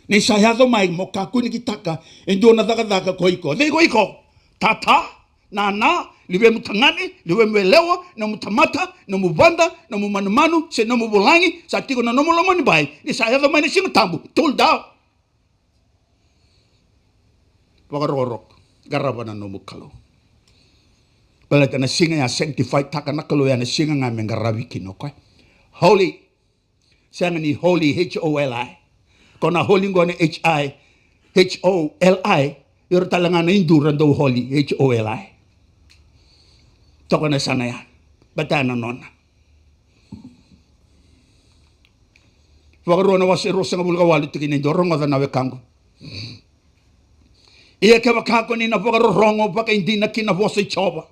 Ni sa yaco mai mo kakua ni kitaka e dua na cakacaka ko iko. Cei ko iko? Tata, nana, luvemu tagane, luvemu yalewa, nomu tamata, nomu vada, nomu manumanu, se nomu vulagi sa tiko na nomu loma ni bai. Ni sa yaco mai na Siga Tabu, tolu dau. Vakarokoroko, qarava na nomu Kalou. Baleta na siga ya sanctify-taka na Kalou, ya na siga ga me qaravi kina o koya. Holy. Sega ni holy, H O L I. Ko na holy qo na H I, H O L I. Ira tale ga na Idu ra dau holy, H O L I. Toka na yasana ya. Baleta ya na nona. Vakarua na wase ruasagavulu ka walu, tikina e dua, rogoca na wekaqu. Ia kevaka ko ni na vakarorogo vakaidina ki na vosa i Jiova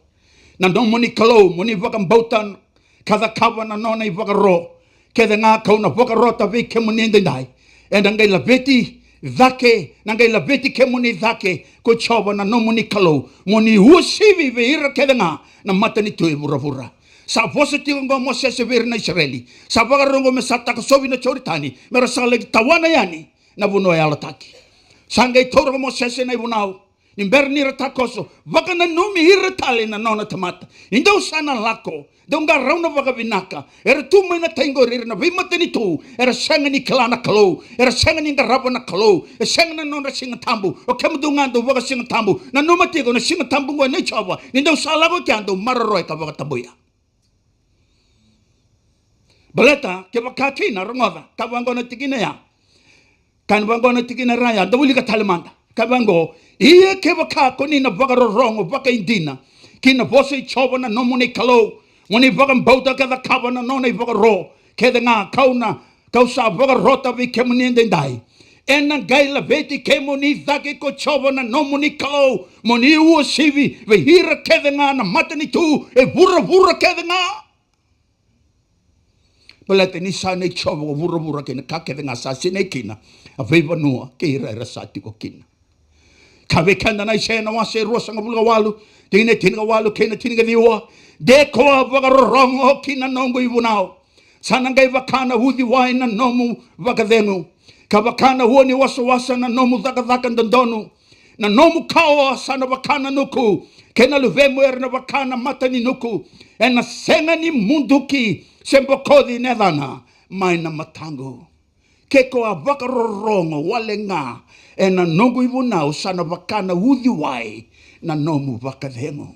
na nomuni Kalou, mo ni vakabauta ka cakava na nona ivakaro kece ga kau na vakarota vei kemuni edaidai, ena qai laveti cake, na qai laveti kemuni cake ko Jiova na nomuni Kalou, mo ni uasivi vei ira kece ga na matanitu e vuravura. Sa vosa tiko oqo o Mosese vei ira na Isireli. Sa vakarau oqo me sa takosovi na Joritani, me ra sa laki tawana yani na vanua yalataki. Sa qai taura ko Mosese na ivunau, ni bera ni ra takoso, vakananumi ira tale na nona tamata. Ni dou sa na lako, dou qarauna vakavinaka. Era tu mai na tai qori ira na veimatanitu era sega ni kila na Kalou, era sega ni qarava na Kalou, e sega na nodra Siga Tabu. O kemudou ga dou vakasigatabu, nanuma tiko na Siga Tabu oqo nei Jiova. Ni dou sa lako i kea, dou maroroya ka vakatabuya. Baleta kevaka kina, rogoca, ka vaqo na tikina ya. Ka ni vaqo na tikina ra ya, da wilika tale mada. Ka vaqo, ia kevaka ko ni na vakarorogo vakaidina ki na vosa i Jiova na nomuni Kalou, mo ni vakabauta ka cakava na nona ivakaro kece ga kau na, kau sa vakarota vei kemuni edaidai, ena qai laveti kemuni cake ko Jiova na nomuni Kalou, mo ni uasivi vei ira kece ga na matanitu e vuravura kece ga. Baleta ni sa nei Jiova ko vuravura kei na ka kece ga sa sinai kina, a veivanua kei ira era sa tiko kina. Ka vei keda na Aisea na wase e ruasagavulu ka walu, tikina e tinikawalu kei na tinikaciwa. De ko a vakarorogo ki na noqu ivunau, sa na qai vaka na uciwai na nomu vakacegu, ka vaka na ua ni wasawasa na nomu cakacaka dodonu. Na nomu kawa sa na vaka na nuku, kei na luvemu era na vaka na mata ni nuku. Ena sega ni muduki se bokoci na yacana mai na mataqu. Ke ko a vakarorogo wale ga ena noqu ivunau, sa na vaka na uciwai na nomu vakacegu.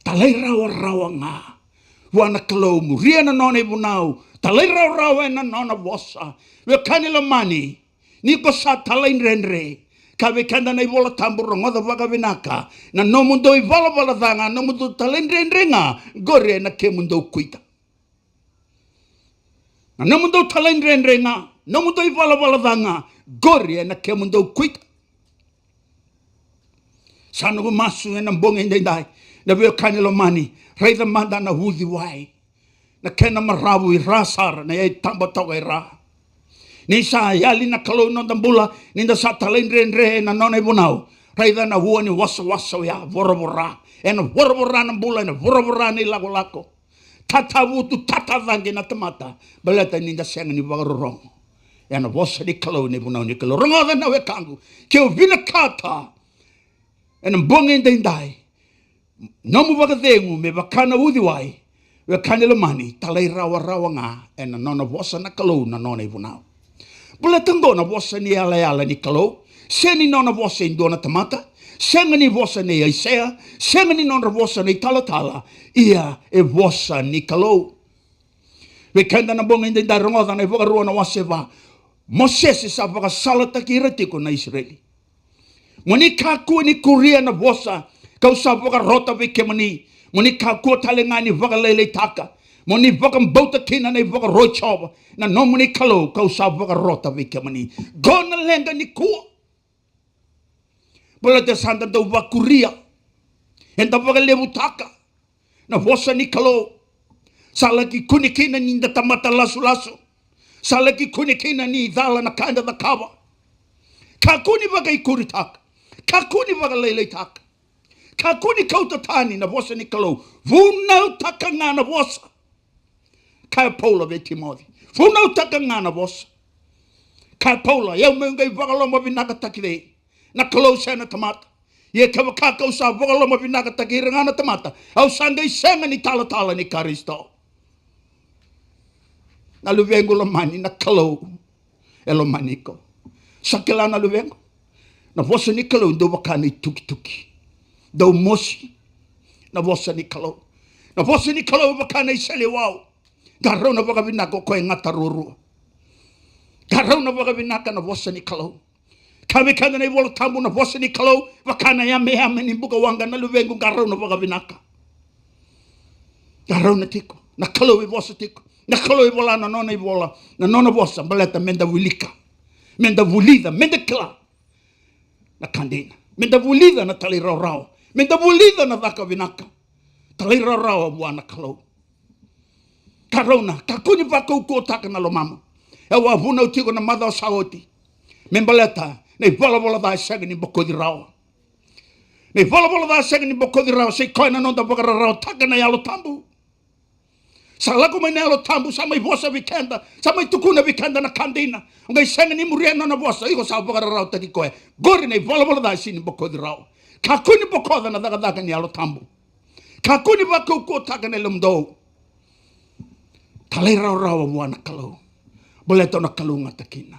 Talairawarawa ga vua na Kalou, muria na nona ivunau, talairawarawa ena nona vosa. Wekani lomani, ni ko sa talaidredre, ka vei keda na iVola Tabu, rogoca vakavinaka, na nomudou ivalavala ca ga, nomudou talaidredre ga, qori ena kemudou kuita. Na nomudou talaidredre ga, nomudou ivalavala ca ga, qori ena kemudou kuita. Sa noqu masu ena bogi edaidai, na veiwekani lomani, raica mada na uciwai, na kena maravu i ra sara, na yai taba toka i ra. Ni sa yali na Kalou noda bula, ni da sa talaidredre ena nona ivunau, raica na ua ni wasawasa oya, voravora. Ena voravora na bula, ena voravora na ilakolako. Tatavutu, tatacaqe na tamata, baleta ni da sega ni vakarorogo ena vosa ni Kalou, na ivunau ni Kalou. Rogoca na wekaqu, ke o vinakata ena bogi edaidai, nomu vakacegu me vaka na uciwai, wekani lomani, talairawarawa ga ena nona vosa na Kalou, na nona ivunau. Baleta qo na vosa ni yalayala ni Kalou, sega ni nona vosa e dua na tamata, sega ni vosa nei Aisea, sega ni nodra vosa na italatala, ia e vosa ni Kalou. Vei keda na bogi edaidai, rogoca na iVakarua na wase va. Mosese sa vakasalataki ira tiko na Isireli. Mo ni kakua ni kuria na vosa kau sa vakarota vei kemuni. Mo ni kakua tale ga ni vakalailaitaka. Mo ni vakabauta kina na ivakaro i Jiova na nomuni Kalou kau sa vakarota vei kemuni. Qo na leqa nikua. Baleta sa da dau vakuria, eda vakalevutaka na vosa ni Kalou. Sa laki kune kina ni da tamata lasulasu. Sa laki kune kina ni cala na ka eda cakava. Kakua ni vakaikuritaka. Kakua ni vakalailaitaka. Kakua ni kauta tani na vosa ni Kalou. Vunautaka ga na vosa. Kaya Paula vei Timoci, vunautaka ga na vosa. Kaya Paula, ia au meu qai vakalomavinakataki cei? Na Kalou se na tamata? Ia kevaka kau sa vakalomavinakataki ira ga na tamata, au sa qai sega ni talatala ni Karisito. Na luvequ lomani, na Kalou e lomani iko. Sa kila na luvequ, na vosa ni Kalou dau vaka na itukituki. Dau mosi na vosa ni Kalou. Na vosa ni Kalou vaka na iseleiwau. Qarauna vakavinaka o koya e gata ruarua. Qarauna vakavinaka na vosa ni Kalou. Ka vei keda na iVola Tabu, na vosa ni Kalou vaka na yameyame ni buka waqa, na luvequ, qarauna vakavinaka. Qarauna tiko. Na Kalou e vosa tiko. Na Kalou e vola na nona ivola, na nona vosa, baleta meda wilika, meda vulica, meda kila na ka dina, meda vulica na talairawarawa, meda vulica na caka vinaka. Talairawarawa vua na Kalou. Qarauna, kakua ni vakaukauwataka na lomamu. Au a vunau tiko na macawa sa oti me baleta na ivalavala ca e sega ni bokoci rawa. Na ivalavala ca e sega ni bokoci rawa, sa i koya na noda vakararawataka na Yalo Tabu. Sa lako mai na Yalo Tabu, sa mai vosa vei keda, sa mai tukuna vei keda na ka dina. O qai sega ni muria na nona vosa, iko sa vakararawataki koya. Qori na ivalavala ca e sega ni bokoci rawa. Kakua ni bokoca na cakacaka ni Yalo Tabu. Kakua ni vakaukauwataka na lomamudou. Talairawarawa vua na Kalou, baleta o na kalougata kina.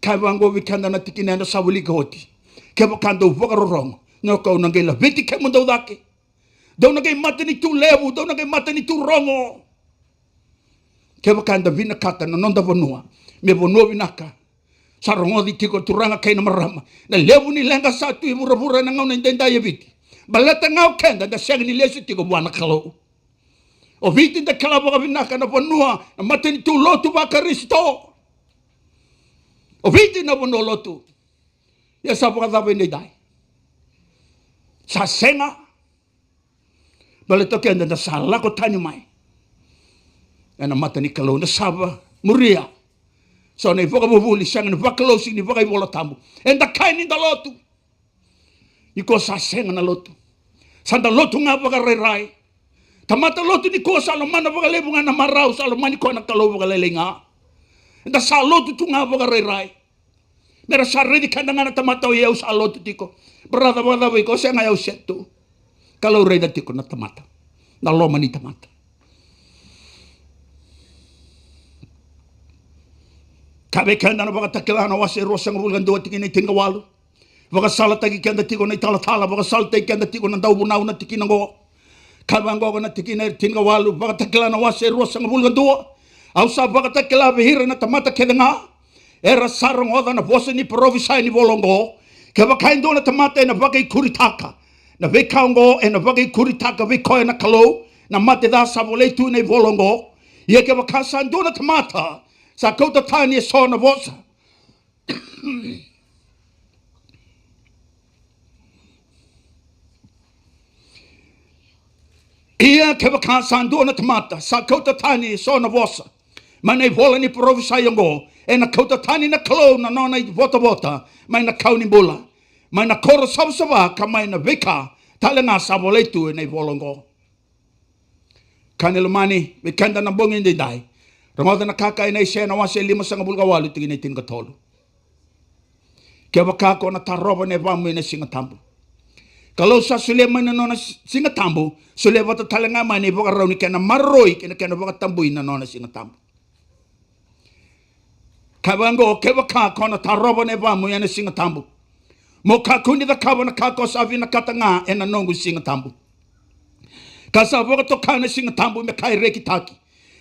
Kaya vaqo vei keda na tikina eda sa wilika oti: Kevaka dou vakarorogo, na kau na qai laveti kemudou cake. Dou na qai matanitu levu, dou na qai matanitu rogo. Kevaka eda vinakata na noda vanua me vanua vinaka, sa rogoci tiko turaga kei na marama, na levu ni leqa sa tu i vuravura ena gauna edaidai e Viti. Baleta ga o keda eda sega ni lesu tiko vua na Kalou. O Viti da kila vakavinaka na vanua, na matanitu lotu vaKarisito. O Viti na vanua lotu. Ia sa vakacava edaidai? Sa sega. Baleta o keda da sa lako tani mai ena mata ni Kalou, da sa vakamuria so na ivakavuvuli sega ni vakalou, sega ni vakaivolatabu. Eda kaya ni da lotu. Nikua sa sega na lotu. Sa da lotu ga vakarairai. Tamata lotu nikua sa lomana vakalevu ga na marau, sa lomani koya na Kalou vakalailai ga. Eda sa lotu tu ga vakarairai. Mera sa raici keda ga na tamata, o yau sa lotu tiko. Brother, vakacava iko? Sega, yau set tu. Kalou raica tiko na tamata, na loma ni tamata. Ka vei keda na Vakatakila na wase e ruasagavulu ka dua tikina e tinikawalu. Vakasalataki keda tiko na italatala, vakasalataki keda tiko na dauvunau na tikina oqo. Ka vaqo na tikina e tinikawalu, Vakatakila na wase e ruasagavulu ka dua. Au sa vakatakila vei ira na tamata kece ga era sa rogoca na vosa ni parofisai ni vola oqo. Kevaka e dua na tamata ena vakaikuritaka na veika oqo, ena vakaikuritaka vei koya na Kalou na mate ca sa volai tu ena ivola oqo. Ia kevaka sa dua na tamata sa kauta tani eso na vosa Ia kevaka sa dua na tamata sa kauta tani eso na vosa mai na ivola ni parofisai oqo, ena kauta tani na Kalou na nona ivotavota mai na kau ni bula, mai na koro savasava, ka mai na veika tale ga sa volai tu ena ivola oqo. Wekaqu lomani, vei keda na bogi edaidai, rogoca na ka e kaya na Aisea na wase e limasagavulu ka walu tikina e tinikatolu. Kevaka ko na tarova na yavamu ena Siga Tabu, Kalou sa solia mai na nona s-, Siga Tabu, solia vata tale ga mai na ivakarau ni kena maroroi kei na kena vakatabui na nona Siga Tabu. Ka vaqo, kevaka ko na tarova na yavamu ena Siga Tabu, mo kakua ni cakava na ka ko sa vinakata ga ena noqu Siga Tabu. Ka sa vakatoka na Siga Tabu me ka e rekitaki.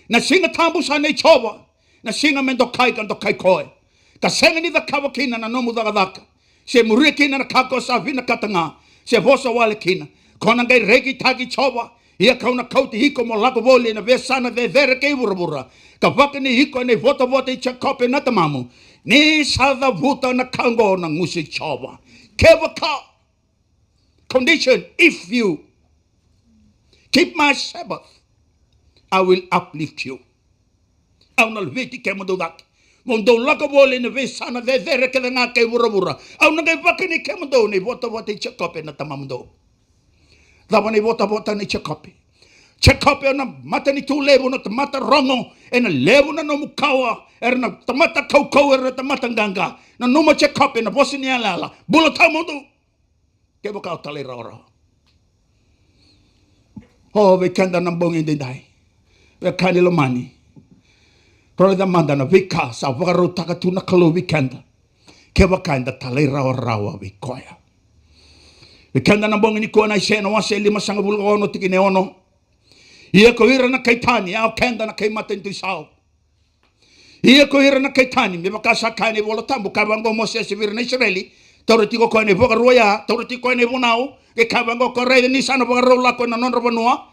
Na Siga Tabu sa nei Jiova, na siga me dokai ka dokai koya, ka sega ni cakava kina na nomu cakacaka, se muria kina na ka ko sa vinakata ga, se vosa wale kina. Ko na qai rekitaki Jiova, ia kau na kauti iko mo lako voli ena veiyasana cecere kei vuravura, ka vakani iko ena ivotavota i Jekope na tamamu. Ni sa cavuta na ka oqo na gusu i Jiova. Kevaka, condition, if you keep my Sabbath, I will uplift you. Au na laveti kemudou cake mo dou lako voli ena veiyasana cecere kece ga kei vuravura. Au na qai vakani kemudou ena ivotavota i Jekope na tamamudou. Cava na ivotavota nei Jekope? Jekope o na matanitu levu, na tamata rogo, ena levu na nomu kawa, era na tamata kaukau, era na tamata qaqa. Nanuma Jekope na vosa ni yalayala, bula tawamudu. Kevaka o talairawarawa. O, vei keda na bogi edaidai, wekaqu lomani, raica mada na veika sa vakarautaka tu na Kalou vei keda kevaka eda talairawarawa vei koya. Vei keda na bogi nikua, na Aisea na wase e limasagavulu ka ono tikina e ono. Ia ko ira na kai tani, a o keda na kai matanitu isau. Ia ko ira na kai tani, me vaka sa kaya na iVola Tabu, kaya vaqo o Mosese vei ira na Isireli, taura tiko o koya na ivakarua ya, taura tiko o koya na ivunau, qai kaya vaqo, ko raica ni sa na vakarau lako ena nodra vanua.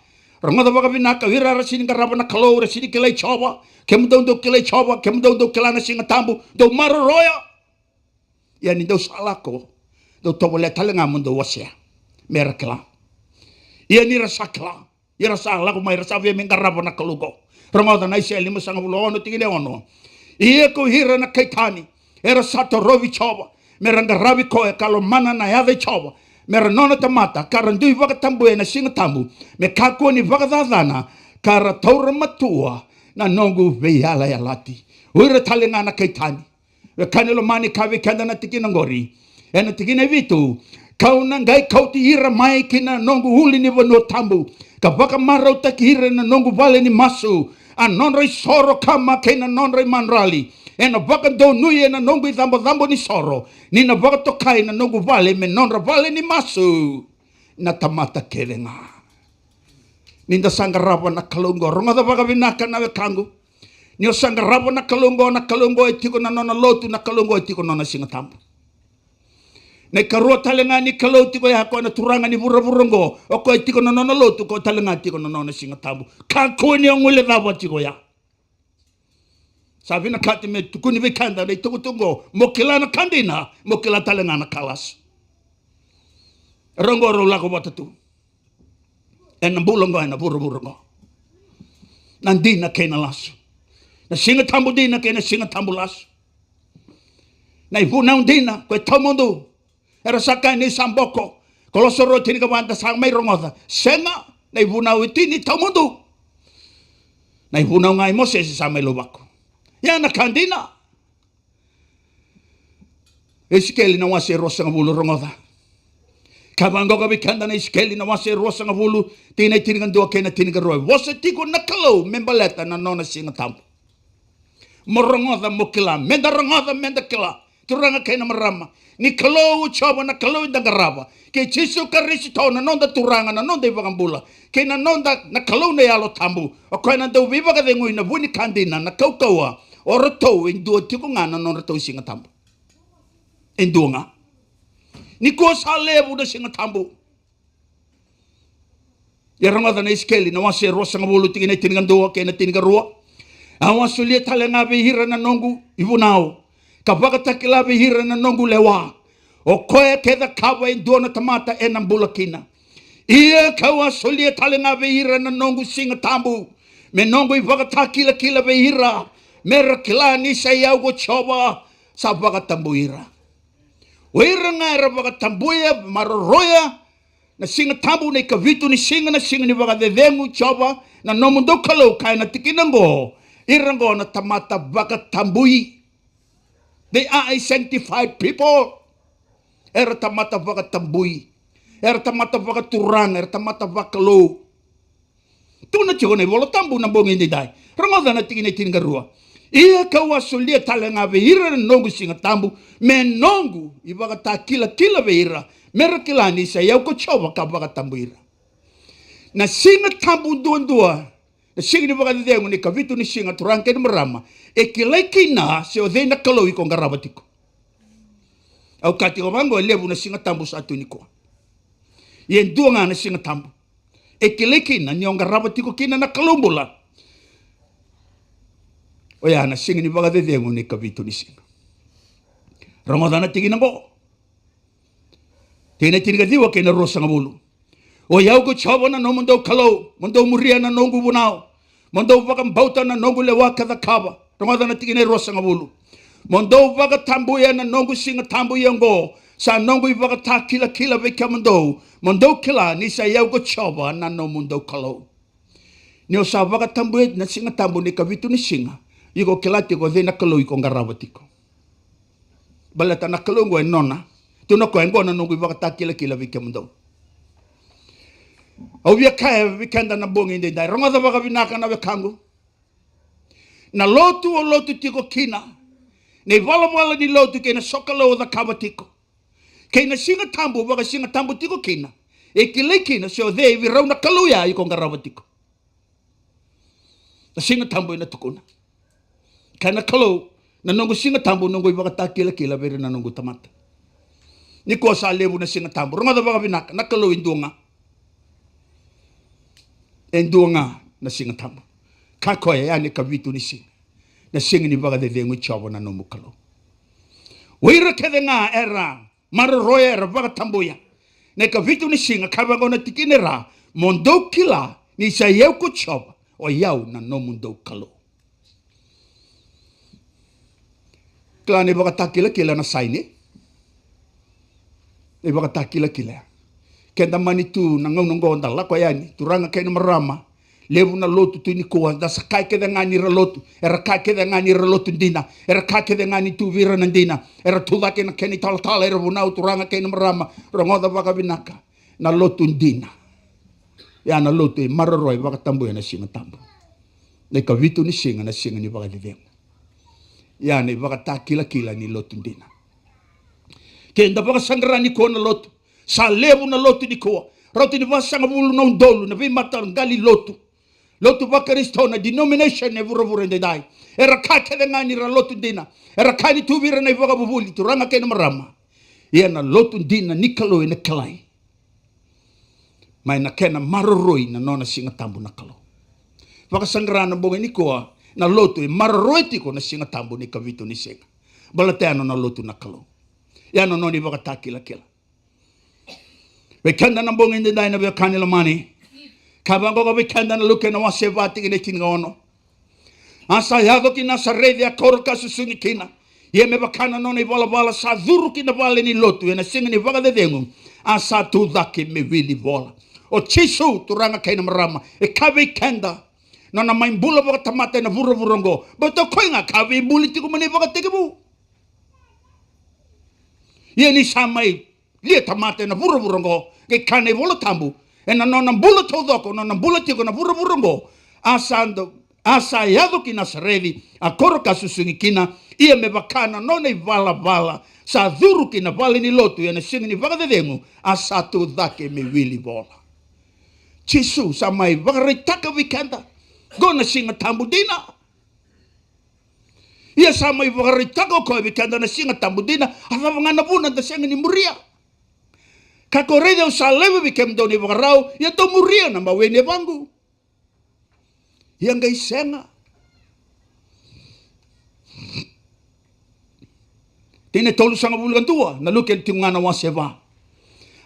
Rogoca vakavinaka, o ira era sega ni qarava na Kalou, era sega ni kilai Jiova. Kemudou dou kilai Jiova, kemudou dou kila na Siga Tabu, dou maroroya. Ia ni dou sa lako, dou tovolea tale ga mo dou wasea me ra kila. Ia ni ra sa kila, ia ra sa lako mai, ra sa via mai qarava na Kalou qo. Rogoca na Aisea limasagavulu ono tikina e ono. Ia ko ira na kai tani era sa torovi Jiova, me ra qaravi koya ka lomana na yaca i Jiova, me ra nona tamata, ka ra dui vakatabuya na Siga Tabu, me kakua ni vakacacana, ka ra taura matua na noqu veiyalayalati. O ira tale ga na kai tani. Wekaqu lomani, ka vei keda na tikina oqori, ena tikina e vitu. Kau na qai kauti ira mai ki na noqu ulu ni vanua tabu, ka vakamarautaki ira ena noqu vale ni masu. A nodra isoro kama kei na nodra imadrali ena vakadonui ena noqu icabocabo ni soro, ni na vakatokai na noqu vale me nodra vale ni masu na tamata kece ga. Ni da sa qarava na Kalou qo, rogoca vakavinaka na wekaqu. Ni o sa qarava na Kalou oqo, na Kalou oqo e tiko na nona lotu, na Kalou oqo e tiko na nona Siga Tabu. Na ikarua tale ga ni Kalou tiko ya, o koya na turaga ni vuravura oqo, o koya e tiko na nona lotu, o koya tale ga tiko na nona Siga Tabu. Kakua ni o guilecava tiko ya. Sa vinakati me tukuni vei keda na itukutuku oqo, mo kila na ka dina, mo kila tale ga na ka lasu. Rau oqo rau lako vata tu ena bula oqo, ena vuravura oqo. Na dina kei na lasu. Na Siga Tabu dina kei na Siga Tabu lasu. Na ivunau dina, ko e taumudu. Era sa kaya ni sa boko. Kolosa rua tinikava, da sa mai rogoca. Sega, na ivunau e tini taumudu. Na ivunau ga i Mosese sa mai luvako. Ia na ka dina. Isikeli na wase e ruasagavulu, rogoca. Ka vaqoka vei keda na Isikeli na wase e ruasagavulu, tikina e tinikadua kei na tinikarua. Vosa tiko na Kalou me baleta na nona Siga Tabu. Mo rogoca, mo kila. Meda rogoca, meda kila. Turaga kei na marama, ni Kalou o Jiova na Kalou eda qarava, kei Jisu Karisito na noda Turaga, na noda iVakabula, kei na noda, na Kalou na Yalo Tabu, o koya na dau veivakacegui na vu ni ka dina, na kaukauwa, o ratou e dua tiko ga na nodratou Siga Tabu. E dua ga. Nikua sa levu na Siga Tabu. Ia rogoca na Isikeli na wase e ruasagavulu, tikina e tinikadua kei na tinikarua. Au a solia tale ga vei ira na noqu ivunau, ka vakatakila vei ira na noqu lewa, o koya ke cakava e dua na tamata ena bula kina. Ia kau a solia tale ga vei ira na noqu Siga Tabu, me noqu ivakatakilakila vei ira, me ra kila ni sa i au ko Jiova sa vakatabui ira. O ira ga era vakatabuya, maroroya na Siga Tabu, na ikavitu ni siga, na siga ni vakacecegu, Jiova na nomudou Kalou, kaya na tikina oqo, ira oqo na tamata vakatabui. They are a sanctified people. Era tamata vakatabui. Era tamata vakaturaga, era tamata vakalou. Tukuna tiko na iVola Tabu na bogi edaidai. Rogoca na tikina e tinikarua. Ia kau a solia tale ga vei ira na noqu Siga Tabu, me noqu ivakatakilakila vei ira, me ra kila ni sa i au ko Jiova ka vakatabui ira. Na Siga Tabu duadua, na siga ni vakacecegu, na ikavitu ni siga, turaga kei na marama, e kilai kina se o cei na Kalou iko qarava tiko. Au kaya tiko vaqo, e levu na Siga Tabu sa tu nikua. Ia e dua ga na Siga Tabu e kilai kina ni o qarava tiko kina na Kalou bula. Oya na siga ni vakacecegu, na ikavitu ni siga. Rogoca na tikina oqo. Tikina e tinikaciwa kei na ruasagavulu. O i au ko Jiova na nomudou Kalou, mo dou muria na noqu vunau, mo dou vakabauta na noqu lewa ka cakava. Rogoca na tikina e ruasagavulu. Mo dou vakatabuya na noqu Siga Tabu, ia oqo sa noqu ivakatakilakila vei kemudou, mo dou kila ni sa i au ko Jiova na nomudou Kalou. Ni o sa vakatabuya na Siga Tabu, na ikavitu ni siga, iko kila tiko o cei na Kalou iko qarava tiko. Baleta na Kalou oqo e nona. Tukuna o koya, oqo na noqu ivakatakilakila vei kemudou. Au via kaya vei keda na bogi edaidai, rogoca vakavinaka na wekaqu. Na lotu o lotu tiko kina, na ivalavala ni lotu kei na sokalou o cakava tiko, kei na Siga Tabu, vakaSiga Tabu tiko kina, e kilai kina se o cei vei rau na Kalou ya iko qarava tiko. Na Siga Tabu ena tukuna. Kaya na Kalou, na noqu Siga Tabu noqu ivakatakilakila vei ira na noqu tamata. Nikua sa levu na Siga Tabu. Rogoca vakavinaka, na Kalou e dua ga. E dua ga na Siga Tabu. Ka koya ya na ikavitu ni siga, na siga ni vakacecegu i Jiova na nomu Kalou. O ira kece ga era maroroya, era vakatabuya, na ikavitu ni siga, ka vaqo na tikina e ra, mo dou kila ni sa i au ko Jiova, o i au na nomudou Kalou. Kila na ivakatakilakila na saini. Na ivakatakilakila. Keda mani tu na gauna oqo da lako yani, turaga kei na marama. Levu na lotu tu nikua, da sa kaya kece ga ni ra lotu. Era kaya kece ga ni ra lotu dina. Era kaya kece ga ni tu vei ira na dina. Era tu cake na kena italatala, era vunau, turaga kei na marama. Rogoca vakavinaka. Na lotu dina. Ia na lotu e maroroi, vakatabuya na Siga Tabu. Na ikavitu ni siga, na siga ni vakacecegu. Ia na ivakatakilakila ni lotu dina. Keda vakasaqara nikua na lotu. Sa levu na lotu nikua. Rauta ni vasagavulu na udolu na veimataqali lotu. Lotu vaKarisito na denomination e vuravura edaidai. Era kaya kece ga ni ra lotu dina. Era kaya ni tu vei ira na ivakavuvuli, turaga kei na marama. Ia na lotu dina ni Kalou ena kilai mai na kena maroroi na nona Siga Tabu na Kalou. Vakasaqara na bogi nikua, na lotu e maroroi tiko na Siga Tabu ni kavitu ni siga. Baleta ya na nona lotu na Kalou. Ya na nona ivakatakilakila. Vei keda na bogi edaidai na veiwekani lomani. Ka vaqo vei keda na Luke na wase va tikina e tinikaono. A sa yaco ki Nasareci, a koro ka susugi kina. Ia me vaka na nona ivalavala sa curu ki na vale ni lotu ena siga ni vakacecegu, a sa tu cake me wili vola. O Jisu, turaga kei na marama, e kaya vei keda, nona mai bula vakatamata ena vuravura oqo. Baleta o koya ga ka veibuli tiko mai na ivakatekivu. Ia ni sa mai lia tamata ena vuravura oqo, qai kaya na iVola Tabu, ena nona bula taucoko, nona bula tiko na vuravura oqo, a sa do-, a sa yaco ki Nasareci, a koro ka susugi kina, ia me vaka na nona ivalavala sa curu ki na vale ni lotu ena siga ni vakacecegu, a sa tu cake me wili vola. Jisu sa mai vakaraitaka vei keda, qo na Siga Tabu dina. Ia sa mai vakaraitaka o koya vei keda na Siga Tabu dina, a cava ga na vuna da sega ni muria? Ka ko raica, au sa laiva vei kemudou na ivakarau, ia dou muria na mawe ni yavaqu. Ia qai sega. Tikina e tolusagavulu ka dua, na Luke tiko ga na wase va.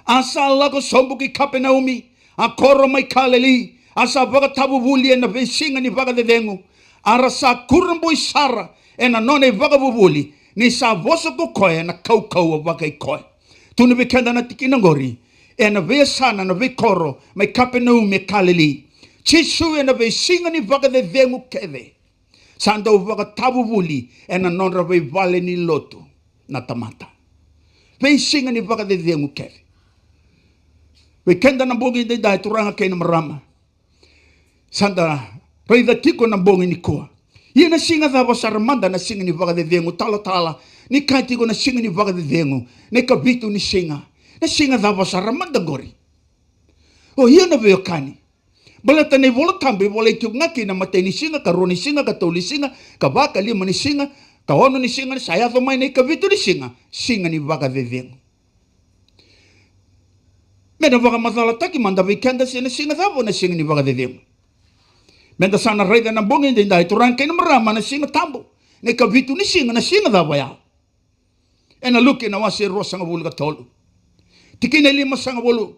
A sa lako sobu ki Kapenaumi, a koro mai Kalili, a sa vakatavuvuli ena veisiga ni vakacecegu. A ra sa kurabui sara ena nona ivakavuvuli, ni sa vosa ko koya ena kaukauwa vakai koya. Tukuna vei keda na tikina oqori, ena veiyasana, na veikoro mai Kapenaumi e Kalili. Jisu ena veisiga ni vakacecegu kece. Sa dau vakatavuvuli ena nodra veivale ni lotu na tamata. Veisiga ni vakacecegu kece. Vei keda na bogi edaidai, turaga kei na marama, sa da raica tiko na bogi nikua. Ia na siga cava sara mada na siga ni vakacecegu, talatala, ni kaya tiko na siga ni vakacecegu, na ikavitu ni siga. Na siga cava sara mada qori? O ia na veiwekani. Baleta na iVola Tabu e volai tiko ga kina na imatai ni siga, ka rua ni siga, ka tolu ni siga, ka va, ka lima ni siga, ka ono ni siga, sa yaco mai na ikavitu ni siga, siga ni vakacecegu. Me na vakamacalataki mada vei keda se na siga cava na siga ni vakacecegu. Me da sa na raica na bogi edaidai, turaga kei na marama, na Siga Tabu, na ikavitu ni siga, na siga cava ya? Ena Luke na wase ruasagavulu ka tolu, tikina e limasagavulu.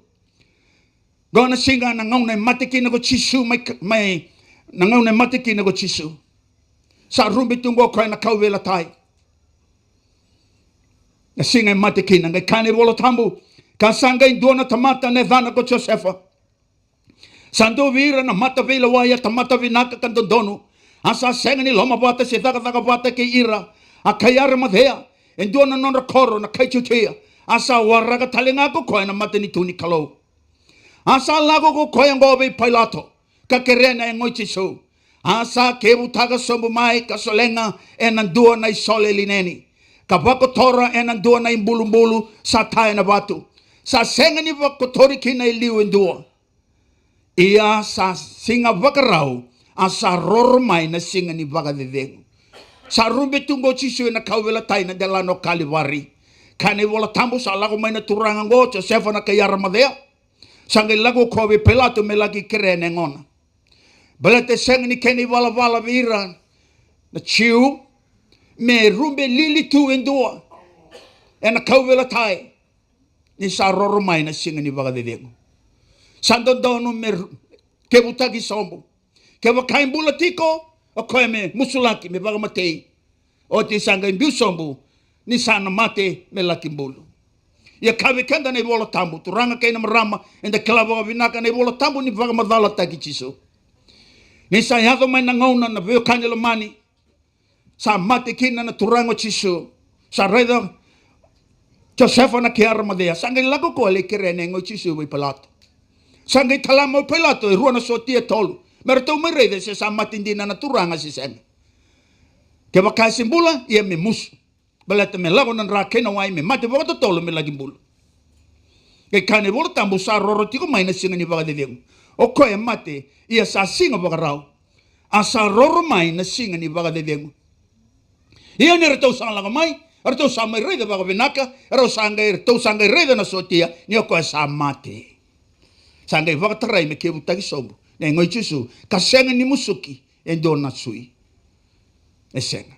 Qo na siga na gauna e mate kina ko Jisu mai, mai, na gauna e mate kina ko Jisu. Sa rube tu qo o koya na kauveilatai. Na siga e mate kina, qai kaya na iVola Tabu, ka sa qai dua na tamata na yacana ko Josefa. Sa dua vei ira na mataveilewai, a tamata vinaka ka dodonu. A sa sega ni lomavata se cakacaka vata kei ira. A kai Arimacea, e dua na nodra koro na kai Jutia. A sa waraka tale ga ko koya na matanitu ni Kalou. A sa lako ko koya oqo vei Pailato, ka kerea na yago i Jisu. A sa kevutaka sobu mai ka solega ena dua na isole lineni, ka vakotora ena dua na ibulubulu sa ta ena vatu. Sa sega ni vakotori kina e liu e dua. Ia sa siga vakarau, a sa roro mai na siga ni vakacecegu. Sa rube tu qo o Jisu ena kauveilatai na delana o Kalivari. Kaya na iVola Tabu, sa lako mai na turaga qo, Josefa na kai Arimacea. Sa qai lako o koya vei Pailato me laki kerea na yagona. Baleta e sega ni kena ivalavala vei ira na Jiu me rube lili tu e dua ena kauveilatai, ni sa roro mai na siga ni vakacecegu. Sa dodonu me ru-, kevutaki sobu. Kevaka e bula tiko, o koya me musulaki, me vakamatei. Oti sa qai biu sobu, ni sa na mate me laki bulu. Ia kaya vei keda na iVola Tabu, turaga kei na marama, eda kila vakavinaka na iVola Tabu ni vakamacalataki Jisu. Ni sa yaco mai na gauna, na veiwekani lomani, sa mate kina na turaga o Jisu. Sa raica Josefa na kai Arimacea, sa qai lako koya lai kerea na yago i Jisu vei Pailato. Sa qai tala mai o Pailato e rua na sotia, e tolu, me ratou mai raica se sa mate dina na turaga se sega. Kevaka e se bula, ia me musu. Baleta me lako na dra kei na wai, me mate vakatotolo, me laki bulu. Qai kaya na iVola Tabu, sa roro tiko mai na siga ni vakacecegu. O koya e mate, ia sa siga vakarau, a sa roro mai na siga ni vakacecegu. Ia ni ratou sa lako mai, ratou sa mai raica vakavinaka, rau sa qai, ratou sa qai raica na sotia, ni o koya sa mate. Sa qai vakatarai me kevutaki sobu na yago i Jisu, ka sega ni musuki e dua na sui. E sega.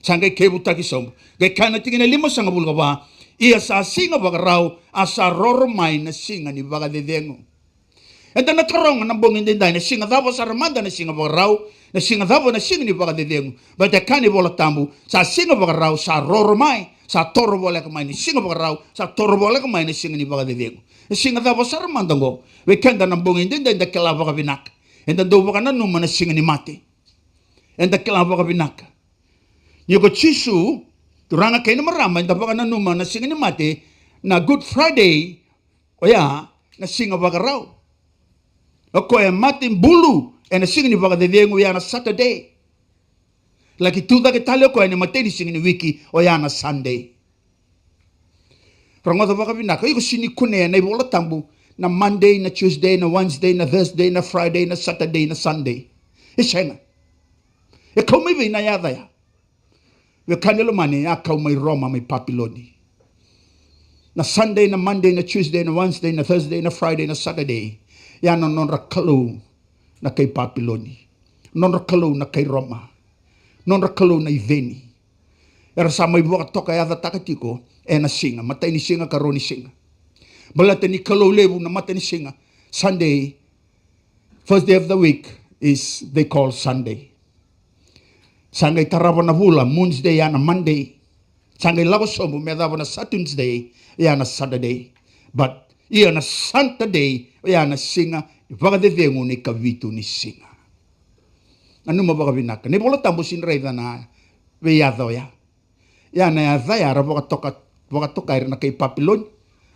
Sa qai kevutaki sobu. Qai kaya na tikina e limasagavulu ka va, ia sa siga vakarau, a sa roro mai na siga ni vakacecegu. Eda na taroga na bogi edaidai, na siga cava sara mada na siga vakarau, na siga cava na siga ni vakacecegu. Baleta e kaya na iVola Tabu, sa siga vakarau, sa roro mai, sa toro voleka mai na siga vakarau, sa toro voleka mai na siga ni vakacecegu. Na siga cava sara mada oqo? Vei keda na bogi edaidai da kila vakavinaka. Eda dau vakananuma na siga ni mate. Eda kila vakavinaka. Ni ko Jisu, turaga kei na marama, eda vakananuma na siga ni mate, na Good Friday, oya na siga vakarau. O koya e mate bulu ena siga ni vakacecegu, oya na Saturday. Laki tu cake tale o koya ena imatai ni siga ni wiki, oya na Sunday. Rogoca vakavinaka, iko sega ni kunea na iVola Tabu na Monday, na Tuesday, na Wednesday, na Thursday, na Friday, na Saturday, na Sunday. E sega. E kau mai vei na yaca ya? Vei keda lomani, a kau mai Roma, mai Papiloni. Na Sunday, na Monday, na Tuesday, na Wednesday, na Thursday, na Friday, na Saturday, ya na nodra kalou na kai Papiloni, nodra kalou na kai Roma, nodra kalou na iveni. Era sa mai vakatokayacataka tiko ena siga, matai ni siga, karua ni siga. Baleta ni Kalou levu na matai ni siga, Sunday, first day of the week is they call Sunday. Sa qai tarava na vula, moon's day, ya na Monday. Sa qai lako sobu me yacova na Saturn's day, ya na Saturday. But ia na Saturday, ya na siga ni vakacecegu, na ikavitu ni siga. Nanuma vakavinaka, na iVola Tabu sega ni raica na veiyaca oya. Ya na yaca ya era vakatoka, vakatoka ira na kai Papiloni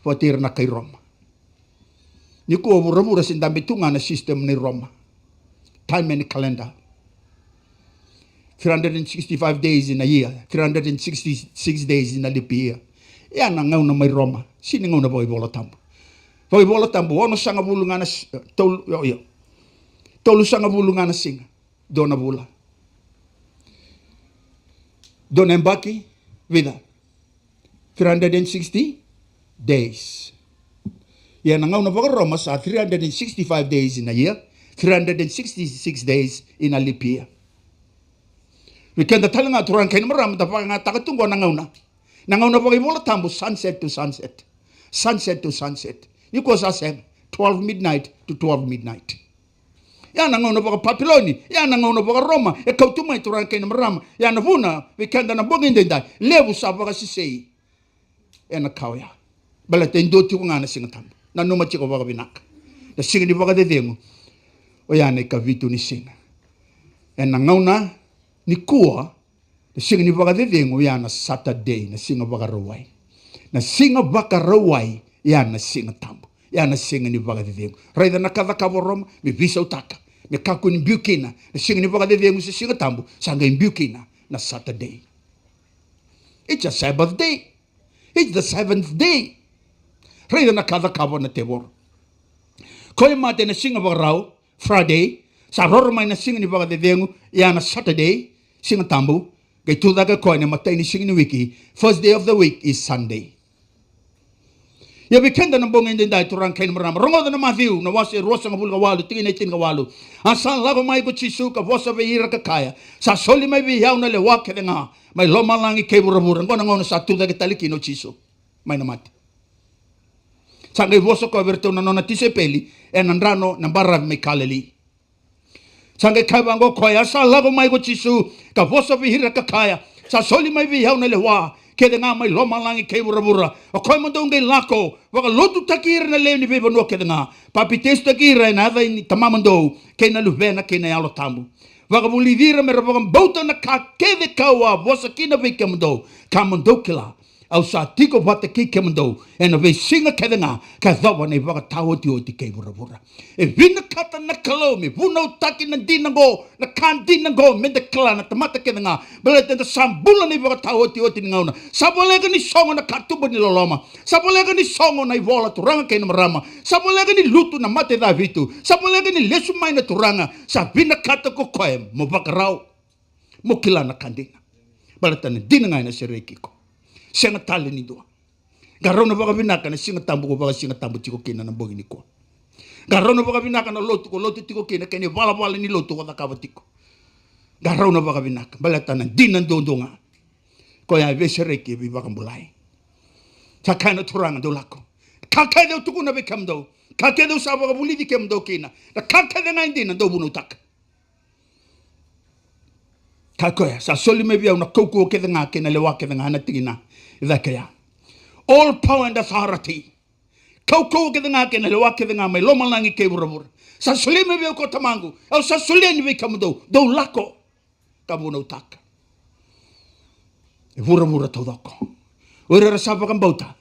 vata ira na kai Roma. Nikua vuravura se dabe tu ga na system ni Roma, time and calendar. Three hundred and sixty-five days in a year, three hundred and sixty-six days in a leap year. Ya na gauna mai Roma, sega ni gauna vakaivolatabu. Vakaivolatabu, onosagavulu ga na s-, tolu, io, io. Tolusagavulu ga na siga, dua na vula. Dua na yabaki, vica? Three hundred and sixty days. Ia na gauna vakaRoma sa three hundred and sixty-five days in a year, three hundred and sixty-six days in a leap year. Vei keda tale ga turaga kei na marama, da vakayagataka tu qo na gauna. Na gauna vakaivolatabu, sunset to sunset. Sunset to sunset. Nikua sa sega, twelve midnight to twelve midnight. Ya na gauna vakaPapiloni, ya na gauna vakaRoma, e kau tu mai turaga kei na marama. Ya na vuna, vei keda na bogi edaidai, levu sa vakasesei ena ka oya. Baleta e dua tiko ga na Siga Tabu. Nanuma tiko vakavinaka. Na siga ni vakacecegu, oya na ikavitu ni siga. Ena gauna nikua, na siga ni vakacecegu, ya na Saturday, na siga Vakarauwai. Na siga Vakarauwai, ya na Siga Tabu. Ya na siga ni vakacecegu. Raica na ka cakava o Roma, me veisautaka, me kakua ni biu kina na siga ni vakacecegu se Siga Tabu, sa qai biu kina na Saturday. It's a Sabbath day. It's the seventh day. Raica na ka cakava na tevoro. Koya e mate na siga Vakarau, Friday, sa roro mai na siga ni vakacecegu, ya na Saturday, Siga Tabu, qai tu cake o koya ena imatai ni siga ni wiki, first day of the week is Sunday. Ia vei keda na bogi edaidai turaga kei na marama, rogoca na Maciu, na wase ruasagavulu ka walu, tikina e tinikawalu. A sa lako mai ko Jisu ka vosa vei ira ka kaya, sa soli mai vei au na lewa kece ga mai lomalagi kei vuravura. Qo na gauna sa tu cake tale kina o Jisu mai na mate. Sa qai vosa o koya vei iratou na nona tisaipeli ena drano na baravi mai Kalili. Sa qai kaya vaqo o koya, a sa lako mai ko Jisu ka vosa vei ira ka kaya, sa soli mai vei au na lewa kece ga mai lomalagi kei vuravura. O koya mo dou qai lako, vakalotutaki ira na lewe ni veivanua kece ga, papitaisotaki ira ena yaca ni Tamamudou kei na Luvena kei na Yalo Tabu. Vakavulici ira me ra vakabauta na ka kece ka'u a vosa kina vei kemudou, ka mo dou kila Au sa tiko vata kei kemudou ena veisiga kece ga ka yacova na ivakataotioti kei vuravura. E vinakata na Kalou me vunautaki na dina oqo, na ka dina oqo, meda kila na tamata kece ga. Baleta eda sa bula na ivakataotioti ni gauna. Sa voleka ni sogo na katuba ni loloma. Sa voleka ni sogo na ivola, turaga kei na marama. Sa voleka ni lutu na mate cavitu. Sa voleka ni lesu mai na Turaga. Sa vinakata ko koya mo vakarau, mo kila na ka dina. Baleta na dina ga ena sereki iko. Sega tale ni dua. Qarauna vakavinaka na Siga Tabu ko vakasigatabu tiko kina na bogi nikua. Qarauna vakavinaka na lotu ko lotu tiko kina, kei na ivalavala ni lotu ko cakava tiko. Qarauna vakavinaka, baleta na dina duadua ga. Koya e veisereki, e veivakabulai. Sa kaya na Turaga, dou lako. Ka kece au tukuna vei kemudou, ka kece au sa vakavulici kemudou kina, na ka kece ga e dina dou vunautaka. Ka koya, sa soli mai vei au na kaukauwa kece ga kei na lewa kece ga, na tikina e cake ya. All power and authority. Kaukauwa kece ga kei na lewa kece ga mai lomalagi kei vuravura. Sa soli mai vei au ko Tamaqu, au sa soli yani vei kemudou, dou lako. Ka vunautaka e vuravura taucoko. O ira era sa vakabauta,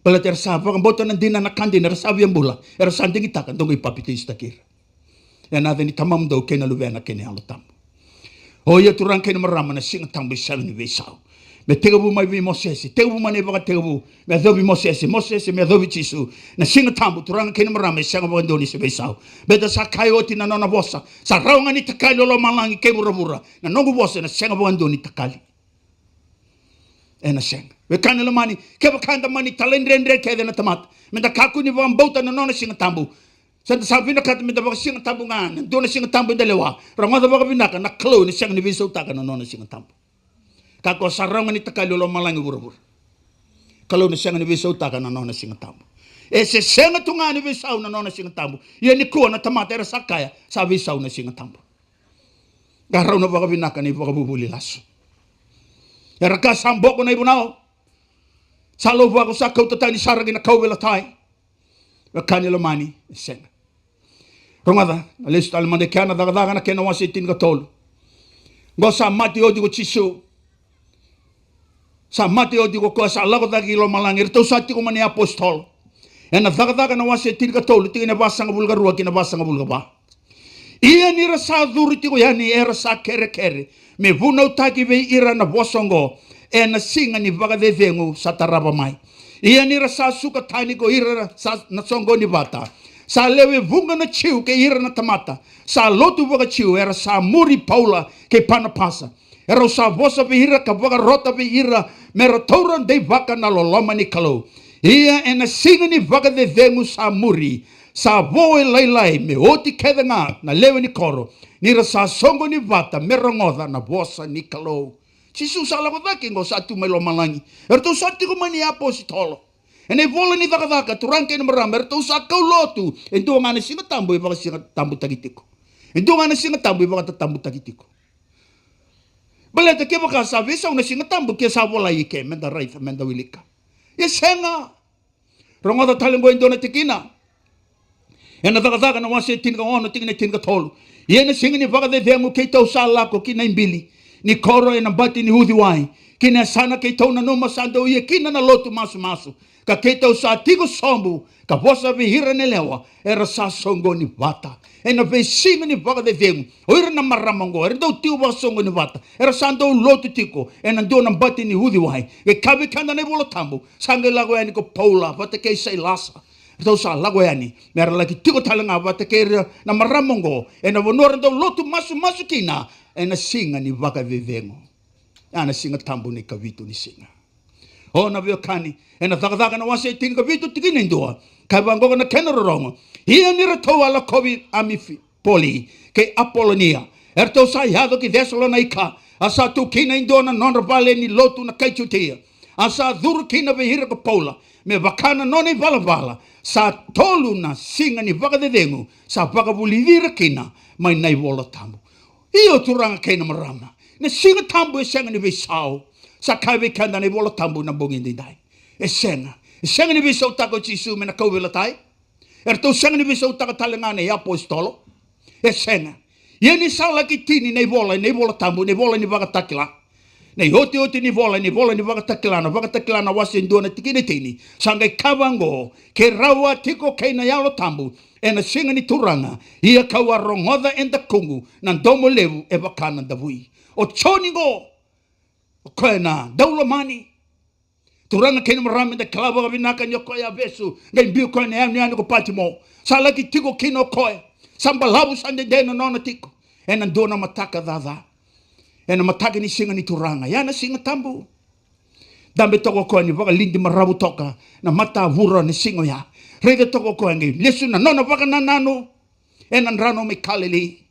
baleta era sa vakabauta na dina, na ka dina, era sa via bula, era sa digitaka, dou qai papitaisotaki ira. Ena yaca ni Tamamudou kei na Luvena kei na Yalo Tabu. O ia, turaga kei na marama, na Siga Tabu e sega ni veisau. Me tekivu mai vei Mosese, tekivu mai na ivakatekivu, me yacovi Mosese, Mosese me yacovi Jisu. Na Siga Tabu, turaga kei na marama, e sega vakadua ni se veisau. Baleta sa kaya oti na nona vosa, sa rawa ga ni takali o lomalagi kei vuravura, na noqu vosa ena sega vakadua ni takali. Ena sega. Wekaqu lomani, kevaka eda mani talaidredre kece na tamata meda kakua ni vakabauta na nona Siga Tabu, sa da sa vinakata meda vakasigatabu ga na dua na Siga Tabu eda lewa. Rogoca vakavinaka, na Kalou ena sega ni veisautaka na nona Siga Tabu. Ka ko sa rawa ga ni takali o lomalagi, vuravura. Kalou ena sega ni veisautaka na nona Siga Tabu. E se sega tu ga ni veisau na nona Siga Tabu. Ia nikua na tamata era sa kaya sa veisau na Siga Tabu. Qarauna vakavinaka na ivakavuvuli lasu. Era ka sa boko na ivunau. Sa lauvako sa kauta tani sara ki na kauveilatai. Wekaqu lomani, e sega. Rogoca, na lesu tale mada e kea na Cakacaka na kena wase e tinikatolu. Qo sa mate oti ko Jisu. Sa mate oti ko koya, sa lako cake i lomalagi. Eratou sa tiko mai na iapositolo. Ena Cakacaka na wase e tinikatolu, tikina e vasagavulu ka rua ki na vasagavulu ka va. Ia ni ra sa curu tiko yani, era sa kerekere me vunautaki vei ira na vosa oqo ena siga ni vakacecegu sa tarava mai. Ia ni ra sa suka tani ko ira sa, na soqoni vata, sa lewe vuqa na Jiu kei ira na tamata sa lotu vakaJiu, era sa muri Paula kei Panapasa. Erau sa vosa vei ira ka vakarota vei ira me ra taura deivaka na loloma ni Kalou. Ia ena siga ni vakacecegu sa muri, sa vo e lailai me oti kece ga na lewe ni koro, ni ra sa soqoni vata me rogoca na vosa ni Kalou. Jisu sa lako cake qo, sa tu mai lomalagi. Eratou sa tiko mai na iapositolo. Ena ivola ni Cakacaka, turaga kei na marama, eratou sa kau lotu e dua ga na Siga Tabu e vakasiga tabutaki tiko. E dua ga na Siga Tabu e vakatatabutaki tiko. Baleta kevaka sa veisau na Siga Tabu, ke sa volai i ke, meda raica, meda wilika. Ia sega. Rogoca tale qo e dua na tikina. Ena Cakacaka na wase e tinikaono, tikina e tinikatolu. Ia ena siga ni vakacecegu keitou sa lako ki na ibili ni koro ena bati ni uciwai, ki na yasana keitou nanuma sa dau ia kina na lotu masumasu. Ka keitou sa tiko sobu ka vosa vei ira na yalewa, era sa soqoni vata. Ena veisiga ni vakacecegu, o ira na marama oqo era dau tiko vakasoqoni vata, era sa dau lotu tiko ena dua na bati ni uciwai. Qai kaya vei keda na iVola Tabu, sa qai lako yani ko Paula vata kei Sailasa. Eratou sa lako yani me ra laki tiko tale ga vata kei ira na marama oqo ena vanua era dau lotu masumasu kina ena siga ni vakacecegu. Ya na Siga Tabu ni kavitu ni siga. O na veiwekani, ena Cakacaka na wase e tinikavitu, tikina e dua, kaya vaqoka na kena rorogo: Ia ni ratou a lakovi Amifipoli kei Apolonia, eratou sa yaco ki Cesalonaika, a sa tu kina e dua na nodra vale ni lotu na kai Jutia. A sa curu kina vei ira ko Paula me vaka na nona ivalavala. Sa tolu na siga ni vakacecegu sa vakavulici ira kina mai na iVola Tabu. Io, turaga kei na marama, na Siga Tabu e sega ni veisau. Sa kaya vei keda na iVola Tabu na bogi edaidai, e sega. E sega ni veisautaka o Jisu mai na kauveilatai. Eratou sega ni veisautaka tale ga na iapositolo. E sega. Ia ni sa laki tini na ivola, na iVola Tabu, na ivola ni Vakatakila, Na iotioti ni vola, ni vola ni Vakatakila, na Vakatakila na wase dua na tikina e tini. Sa qai kaya vaqo, ke rawa tiko kei na Yalo Tabu, ena siga ni Turaga, ia kau a rogoca e dakuqu na domo levu e vaka na davui. O Joni qo, o koya na daulomani. Turaga kei na marama, eda kila vakavinaka ni o koya a vesu, qai biu koya na yanuyanu ko Patimo. Sa laki tiko kina o koya. Sa balavu, sa dede na nona tiko. Ena dua na mataka caca. Ena mataka ni siga ni Turaga. Ya na Siga Tabu. Dabe toka o koya ni vakalidi maravu toka na matavura na siga oya. Raica toka o koya qai lesu na nona vakanananu ena drano mai Kalili.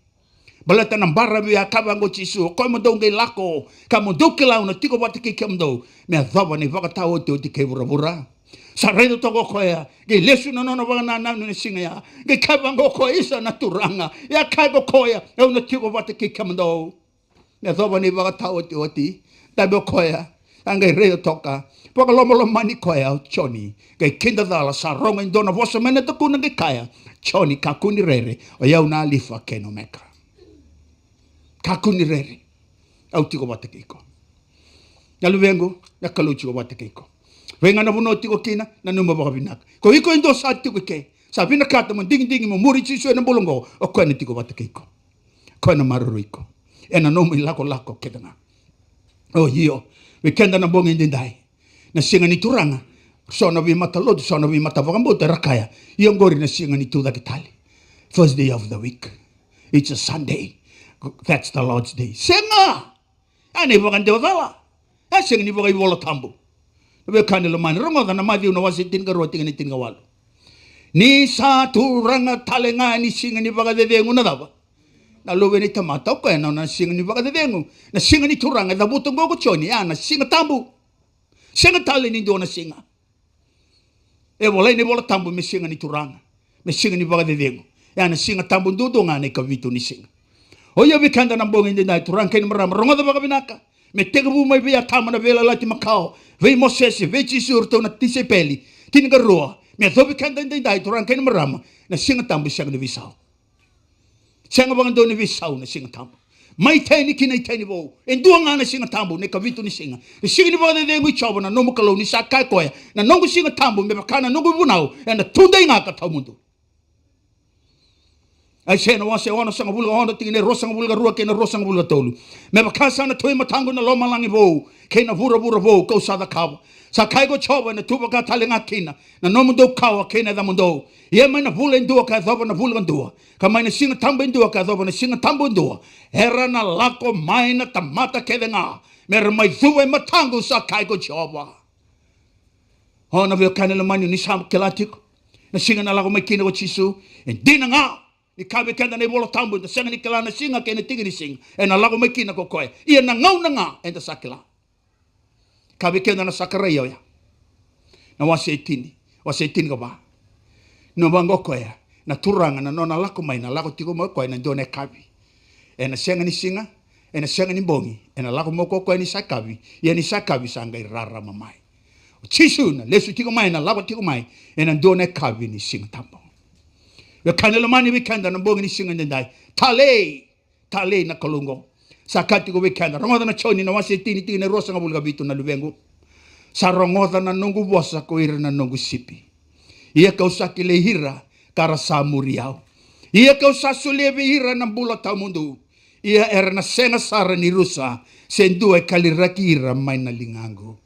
Baleta na baravi a kaya vaqo o Jisu, o koya mo dou qai lako, ka mo dou kila au na tiko vata kei kemudou me yacova na ivakataotioti kei vuravura. Sa raica toka o koya, qai lesu na nona vakanananu na siga ya. Qai kaya vaqo o koya, isa na Turaga, e a kaya ko koya, au na tiko vata kei kemudou me yacova na ivakataotioti. Dabe o koya, a qai raica toka, vakalomalomani koya o Joni. Qai kidacala, sa rogo e dua na vosa mai na dakuna qai kaya, Joni, kakua ni rere, o yau na Alifa kei na Omeka. Kakua ni rere, au tiko vata kei iko. Na luvequ, na Kalou tiko vata kei iko. Vei ga na vanua o tiko kina, nanuma vakavinaka. Ko iko e dua sa tiko i ke, sa vinakata mo digidigi mo muri Jisu ena bula oqo, o koya na tiko vata kei iko. Koya na maroroi iko ena nomu ilakolako kece ga. O io, vei keda na bogi edaidai, na Siga ni Turaga, so na veimatalotu, so na veimata vakabauta era kaya, ia oqori na siga ni tucake tale. First day of the week. It's a Sunday. That's the Lord's day. Sega! A na ivakadewa cala. A sega ni vakaivolatabu. Na veiwekani lomani, rogoca na Maciu na wase tinikarua, tikina e tinikawalu. Ni sa Turaga tale ga ni siga ni vakacecegu na cava? Na Luve ni tamata, o koya na nona siga ni vakacecegu. Na Siga ni Turaga e cavuta oqo ko Joni, ya na Siga Tabu. Sega tale ni dua na siga. E volai na iVola Tabu me Siga ni Turaga, me siga ni vakacecegu. Ya na Siga Tabu duadua ga na ikavitu ni siga. O ia vei keda na bogi edaidai, turaga kei na marama, rogoca vakavinaka. Me tekivu mai vei Atama na veiyalayalati makawa, vei Mosese, vei Jisu, iratou na tisaipeli tinikarua, me yacovi keda edaidai, turaga kei na marama, na Siga Tabu e sega ni veisau. Sega vakadua ni veisau na Siga Tabu. Mai Iteni ki na Iteni vou, e dua ga na Siga Tabu, na ikavitu ni siga. Na siga ni vakacecegu i Jiova na nomu Kalou, ni sa kaya o koya, na noqu Siga Tabu me vaka na noqu ivunau, ena tudei ga ka tawamudu. Aisea na wase onosagavulu ka ono, tikina e ruasagavulu ka rua kei na ruasagavulu ka tolu. Me vaka sa na tu e mataqu na lomalagi vou kei na vuravura vou kau sa cakava, sa kaya ko Jiova, ena tu vaka tale ga kina na nomudou kawa kei na yacamudou. Ia mai na vula e dua ka yacova na vula ka dua, ka mai na Siga Tabu e dua ka yacova na Siga Tabu e dua, era na lako mai na tamata kece ga me ra mai cuva e mataqu, sa kaya ko Jiova. O na veiwekani lomani, ni sa kila tiko na siga ena lako mai kina ko Jisu. E dina ga ni kaya vei keda na iVola Tabu, eda sega ni kila na siga kei na tiki ni siga ena lako mai kina ko koya. Ia na gauna ga eda sa kila. Kaya vei keda na Sakaraia oya, na wase e tini, wase e tinikava. Na vaqo o koya, na Turaga na nona lako mai, na lako tiko mai o koya ena dua na yakavi. Ena sega ni siga, ena sega ni bogi, ena lako mai o koya ni sa yakavi. Ia ni sa yakavi sa qai rarama mai. O Jisu na lesu tiko mai, na lako tiko mai ena dua na yakavi ni Siga Tabu. Veiwekani lomani, vei keda na bogi ni siga edaidai, talei, talei na Kalou oqo. Sa kaya tiko vei keda, rogoca na Joni na wase e tini, tikina e ruasagavulu ka vitu, na luvequ. Sa rogoca na noqu vosa ko ira na noqu sipi. Ia kau sa kilai ira ka ra sa muri au. Ia kau sa solia vei ira na bula tawamudu. Ia era na sega sara ni rusa se dua e kaliraki ira mai na ligaqu.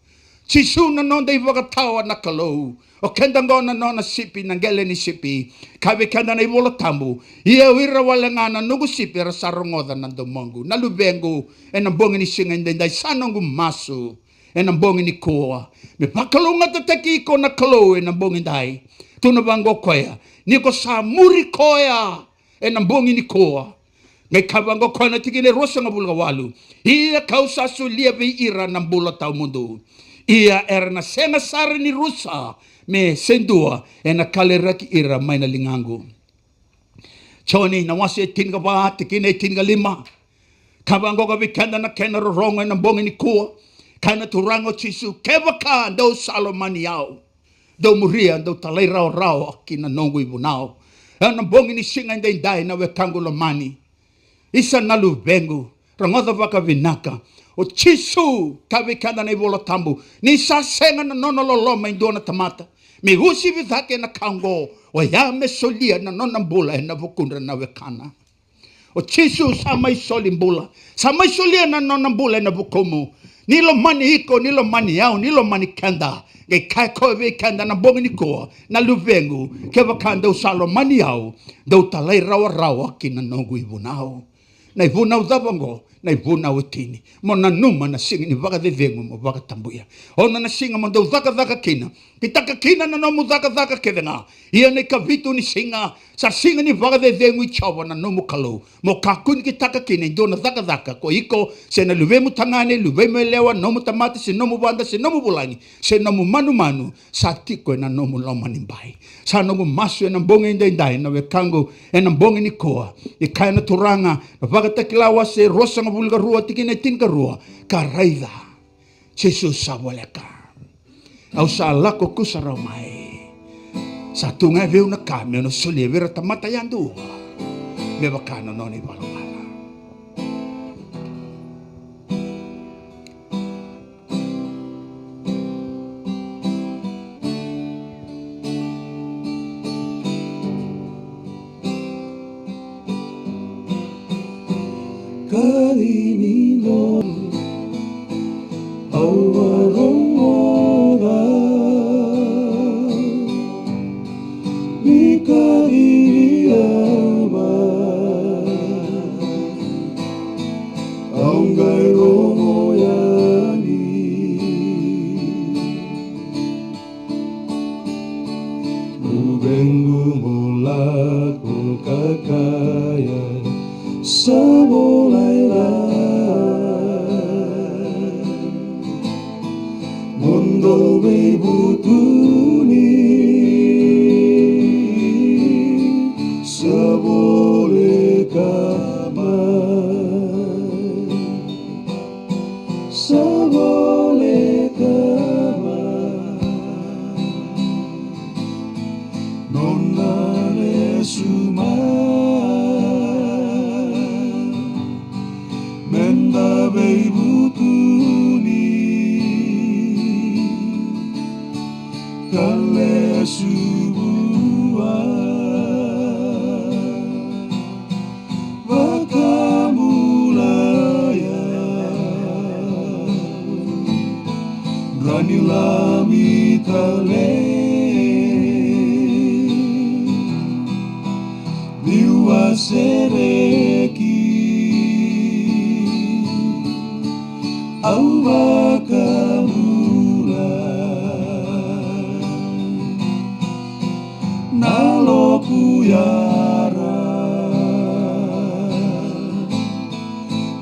Jisu na noda ivakatawa na Kalou. O keda oqo na nona sipi, na qele ni sipi. Kaya vei keda na iVola Tabu, ia o ira wale ga na noqu sipi era sa rogoca na domoqu. Na luvequ, ena bogi ni siga edaidai, sa noqu masu ena bogi nikua me vakalougatataki iko na Kalou ena bogi edai. Tukuna vaqo o koya, ni ko sa muri koya ena bogi nikua. Qai kaya vaqo o koya na tikina e ruasagavulu ka walu, ia kau sa solia vei ira na bula tawamudu. Ia era na sega sara ni rusa me se dua ena kaliraki ira mai na ligaqu. Joni na wase e tinikava, tikina e tinikalima. Kaya vaqo ka vei keda na kena rorogo ena bogi nikua. Kaya na Turaga o Jisu, kevaka dou sa lomani au, dou muria, dou talairawarawa ki na noqu ivunau. Ena bogi ni siga edaidai na wekaqu lomani, isa na luvequ, Rogoca vakavinaka. O Jisu, kaya vei keda na iVola Tabu, ni sa sega na nona loloma e dua na tamata me uasivi cake ena ka oqo, oya me solia na nona bula ena vukudra na wekana. O Jisu sa mai soli bula, sa mai solia na nona bula ena vukumu. Ni lomani iko, ni lomani au, ni lomani keda. Qai kaya o koya vei keda na bogi nikua, na luvequ, kevaka dou sa lomani au, dou talairawarawa ki na noqu ivunau. Na ivunau cava oqo? Na ivunau e tini. Mo nanuma na siga ni vakacecegu mo vakatabuya. Ono na siga mo dau cakacaka kina. Kitaka kina na nomu cakacaka kece ga. Ia na ikavitu ni siga, sa siga ni vakacecegu i Jiova na nomu Kalou. Mo kakua ni kitaka kina e dua na cakacaka ko iko, se na luvemu tagane, luvemu yalewa, nomu tamata, se nomu vada, se nomu vulagi, se nomu manumanu, sa tiko ena nomu loma ni bai. Sa noqu masu ena bogi edaidai, na wekaqu, ena bogi nikua. E kaya na Turaga, na Vakatakila wase ruasagavulu ka rua, tikina e tinikarua. Ka raica, Jisu sa voleka. Au sa lako kusarawa mai. Sa tu ga vei au na ka meu na solia vei ira tamata yadua, me vaka na nona ivalavala. Kaci ni donu au varogoca, ni kaci ni au mai, au qai rogo yani. Luvequ mo lako ka kaya, sa vo lailai, mo dou veivutuni, sa voleka mai. Sa voleka mai, nona lesu mai, meda veivutuni, ka lesu vua. Vakabulai au, dra ni Lami talei, niu a sereki, au vakabulai. Na loku yara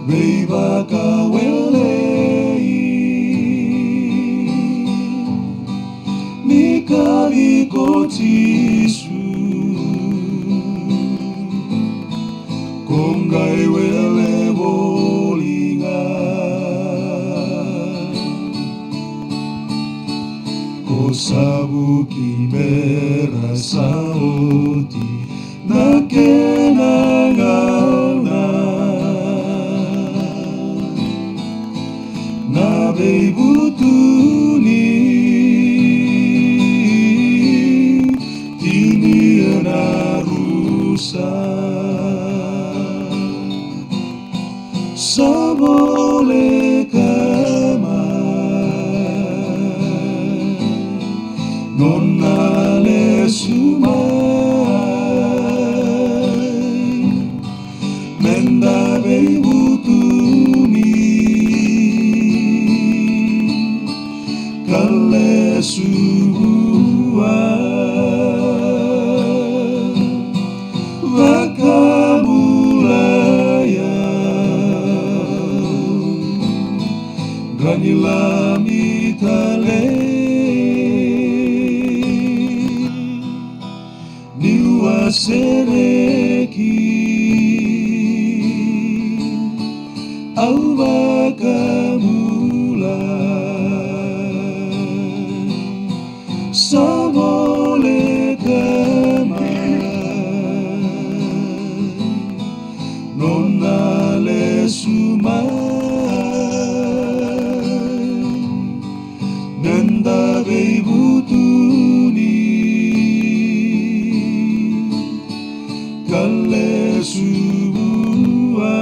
veivakawelei, ni kaci ko Jisu, ko qai wele voli ga. Ko sa vuki me ra sa oti na kena gauna, na veivutuni tini ena rusa. Sa voleka mai, nona lesu mai, meda veivutuni, ka lesu vua. Vakabulai au, dra ni Lami talei, niu a sereki, au vakabulai. Sa voleka mai, O na lesu mai, meda veivutuni ka lesu vua.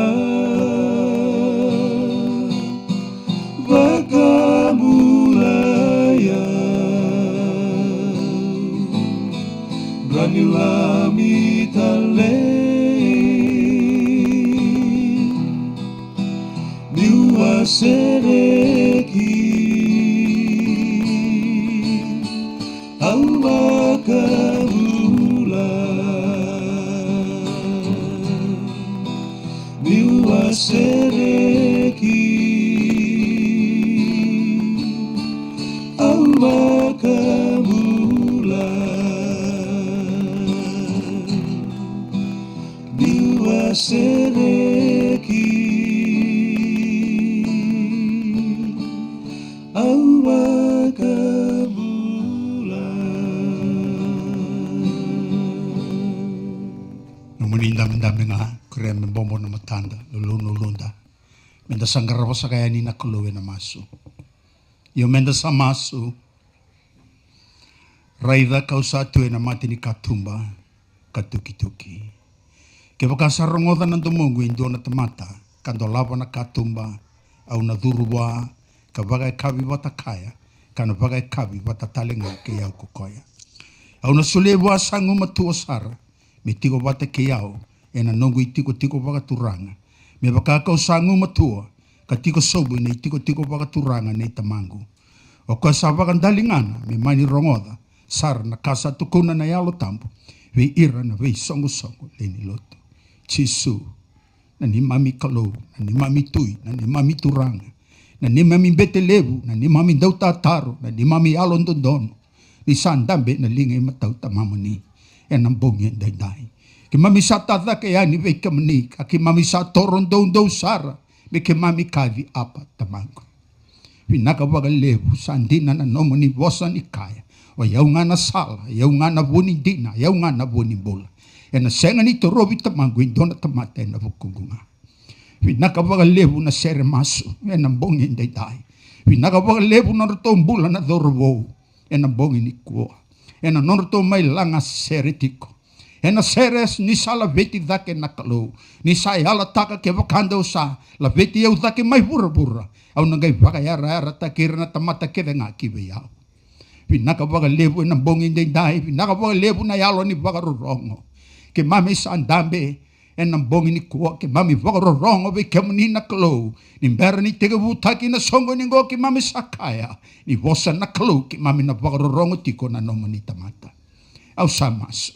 Vakabulai au, drani lami talei, niu a sereki. Au vakabula, niu a sereki. Au vakabula, niu a sereki. Au vakabula. Nomuni dabedabe ga, kerea me bobo na matada, lululu na uluda. Meda sa qarava saka yani na Kalou ena masu. Io, meda sa masu. Raica ka'u sa tu ena mata ni katuba ka tukituki. Kevaka sa rogoca na domoqu e dua na tamata ka dolava na katuba, au na curu vua ka vakayakavi vata kaya, ka na vakayakavi vata tale ga kei au ko koya. Au na solia vua sa gumatua sara me tiko vata kei au ena noqu itikotiko vakaturaga, me vaka ka'u sa gumatua ka tiko sobu ena itikotiko vakaturaga nei Tamaqu. O koya sa vakadaligana me mani rogoca sara na ka sa tukuna na Yalo Tabu vei ira na veisoqosoqo lewe ni lotu. Jisu, na neimami Kalou, na neimami Tui, na neimami Turaga, na neimami bete levu, na neimami dautataro, na neimami yalododonu, ni sa dabe ena liga imatau Tamamuni ena bogi edaidai. Keimami sa tacake yani vei kemuni ka keimami sa toro doudou sara me keimami kaci, Apa Tamaqu. Vinaka vakalevu, sa dina na nomuni vosa ni kaya, o i au ga na sala, i au ga na vu ni dina, i au ga na vu ni bula. Ena sega ni torovi Tamaqu e dua na tamata ena vukuqu ga. Vinaka vakalevu na sere masu ena bogi edaidai. Vinaka vakalevu na nodratou bula na cauravou ena bogi nikua, ena nodratou mai laga sere tiko. Ena sere ni sa laveti cake na Kalou, ni sa yalataka, kevaka dou sa laveti au cake mai vuravura, au na qai vakayarayarataki ira na tamata kece ga ki vei au. Vinaka vakalevu ena bogi edaidai, vinaka vakalevu na yalo ni vakarorogo. Keimami sa dabe ena bogi nikua, keimami vakarorogo vei kemuni na Kalou. Ni bera ni tekivutaki na soqo ni qo, keimami sa kaya, ni vosa na Kalou, keimami na vakarorogo tiko na nomuni tamata. Au sa masu.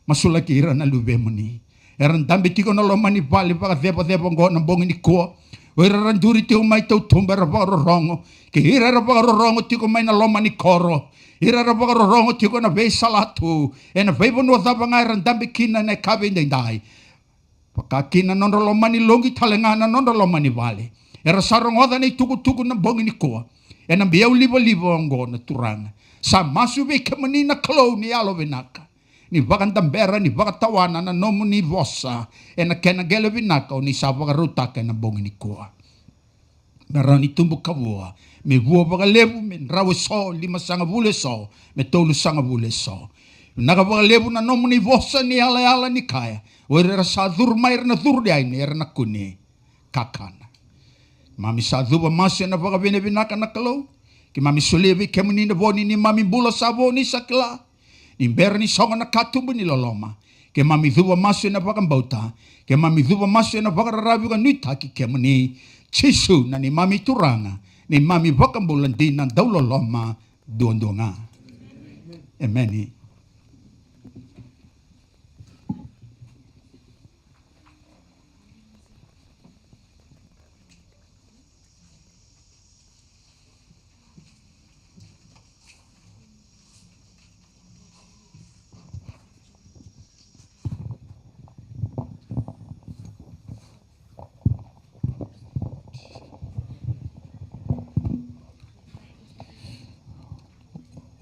Masulaki ira na luvemuni era dabe tiko na loma ni vale vakacevaceva oqo na bogi nikua. O ira era duri tiko mai tautuba era vakarorogo, kei ira era vakarorogo tiko mai na loma ni koro, ira era vakarorogo tiko na veisala tu, ena veivanua cava ga era dabe kina ena yakavi edaidai. Vaka kina na nodra loma ni loqi tale ga na nodra loma ni vale. Era sa rogoca na itukutuku na bogi nikua. Ena biau livaliva oqo na Turaga. Sa masu vei kemuni na Kalou ni yalo vinaka, ni vakadabera, ni vakatawana na nomuni vosa ena kena qele vinaka o ni sa vakarautaka ena bogi nikua. Me rawa ni tubu kavua, me vua vakalevu, me drau eso, limasagavulu eso, me tolusagavulu eso. Vinaka vakalevu na nomuni vosa ni yalayala ni kaya, o ira era sa curu mai era na curu yani, era na kune kakana. Keimami sa cuva masu ena vakavinavinaka na Kalou. Keimami solia vei kemuni na vo ni neimami bula sa vo ni sa kila. Ni bera ni sogo na katuba ni loloma, keimami cuva masu ena vakabauta. Keimami cuva masu ena vakararavi ka nuitaki kemuni, Jisu, na neimami Turaga, neimami Vakabula dina dauloloma duadua ga. Emeni.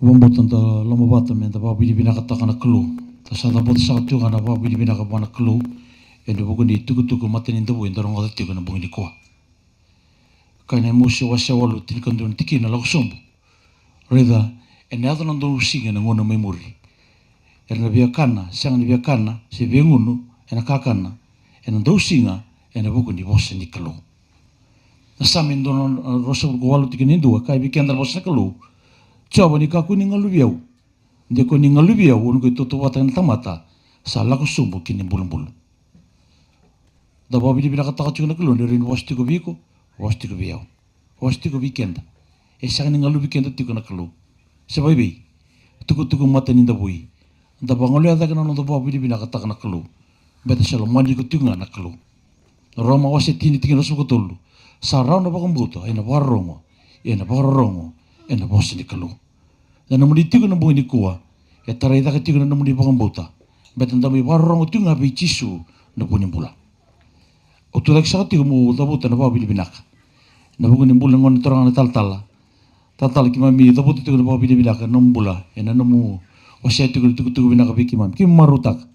Vakabauta da lomavata me da vakavinavinakataka na Kalou. Da sa cavuta saka tiko ga na vakavinavinaka vua na Kalou. ena vuku ni tukutuku Matai ni Davui eda rogoca tiko ena bogi nikua. Kaya na Emausi wase walu, tinikadua na tikina, lako sobu. Raica, ena yaco na dausiga ena gauna mai muri. Era na via kana, sega ni via kana se via gunu ena kakana ena dausiga ena vuku ni vosa ni Kalou. Na Same dua na, ruasagavulu ka walu, tikina e dua, kaya vei keda na vosa ni Kalou: Jiova, ni kakua ni galuvi au. De ko ni galuvi au, au na qai tautauvata na tamata sa lako sobu ki na ibulubulu. Da vakavinavinakataka tiko na Kalou ni rawa ni vosa tiko vei iko, vosa tiko vei au, vosa tiko vei keda. E sega ni galuvi keda tiko na Kalou. Se vaivei, tukutuku Matai ni Davui, da vagolea cake na noda vakavinavinakataka na Kalou. Beta se lomani iko tiko ga na Kalou. Na Roma wase tini, tikina ruasagavulu ka tolu: Sa rawa na vakabauta ena vakarorogo, ia na vakarorogo ena vosa ni Kalou. Na nomuni tiko na bogi nikua e tarai cake tiko na nomuni vakabauta. Beta da mai vakarorogo tiko ga vei Jisu na vu ni bula. Au tucake saka tiko meu cavuta na vakavinavinaka ena vuku ni bula ni gone turaga na talatala. Talatala, keimami cavuta tiko na vakavinavinaka ena nomu bula, ena nomu wasea tiko na tukutuku vinaka vei keimami. Keimami marautaka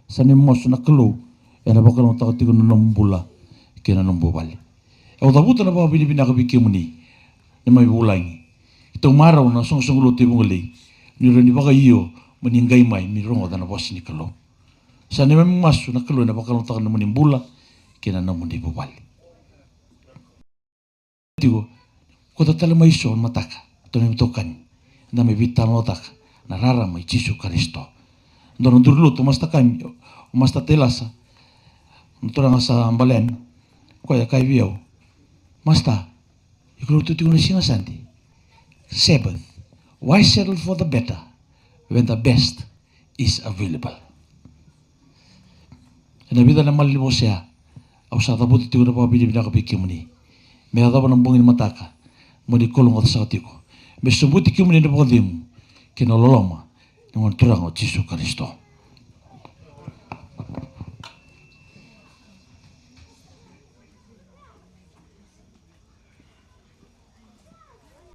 sa neimami masu na Kalou ena vakalougatataka tiko na nomu bula kei na nomu vuvale. Au cavuta na vakavinavinaka vei kemuni, neimami vulagi, keitou marau na soqosoqo lotu e Vugalei, ni rawa ni vakaio mo ni qai mai, mo ni rogoca na vosa ni Kalou. Sa neimami masu na Kalou ena vakalougatataka na nomuni bula kei na nomuni vuvale. Tiko, kauta tale mai eso na mataka, tou na itokani, da mai veitalanoataka na rarama i Jisu Karisito. Dua na duru ni lotu, o Masta Kami, o Masta Tailasa, na turaga sa bale yani, koya kaya vei au: Masta, iko lotu tiko na siga Sade, Sabbath. Why settle for the better when the best is available? Ena vica na malanivosa ya, au sa cavuta tiko na vakavinavinaka vei kemuni. Me yacova na bogi ni mataka, mo ni kalougata saka tiko, me sobuti kemuni ena vakacegu kei na loloma ni Gone Turaga o Jisu Karisito.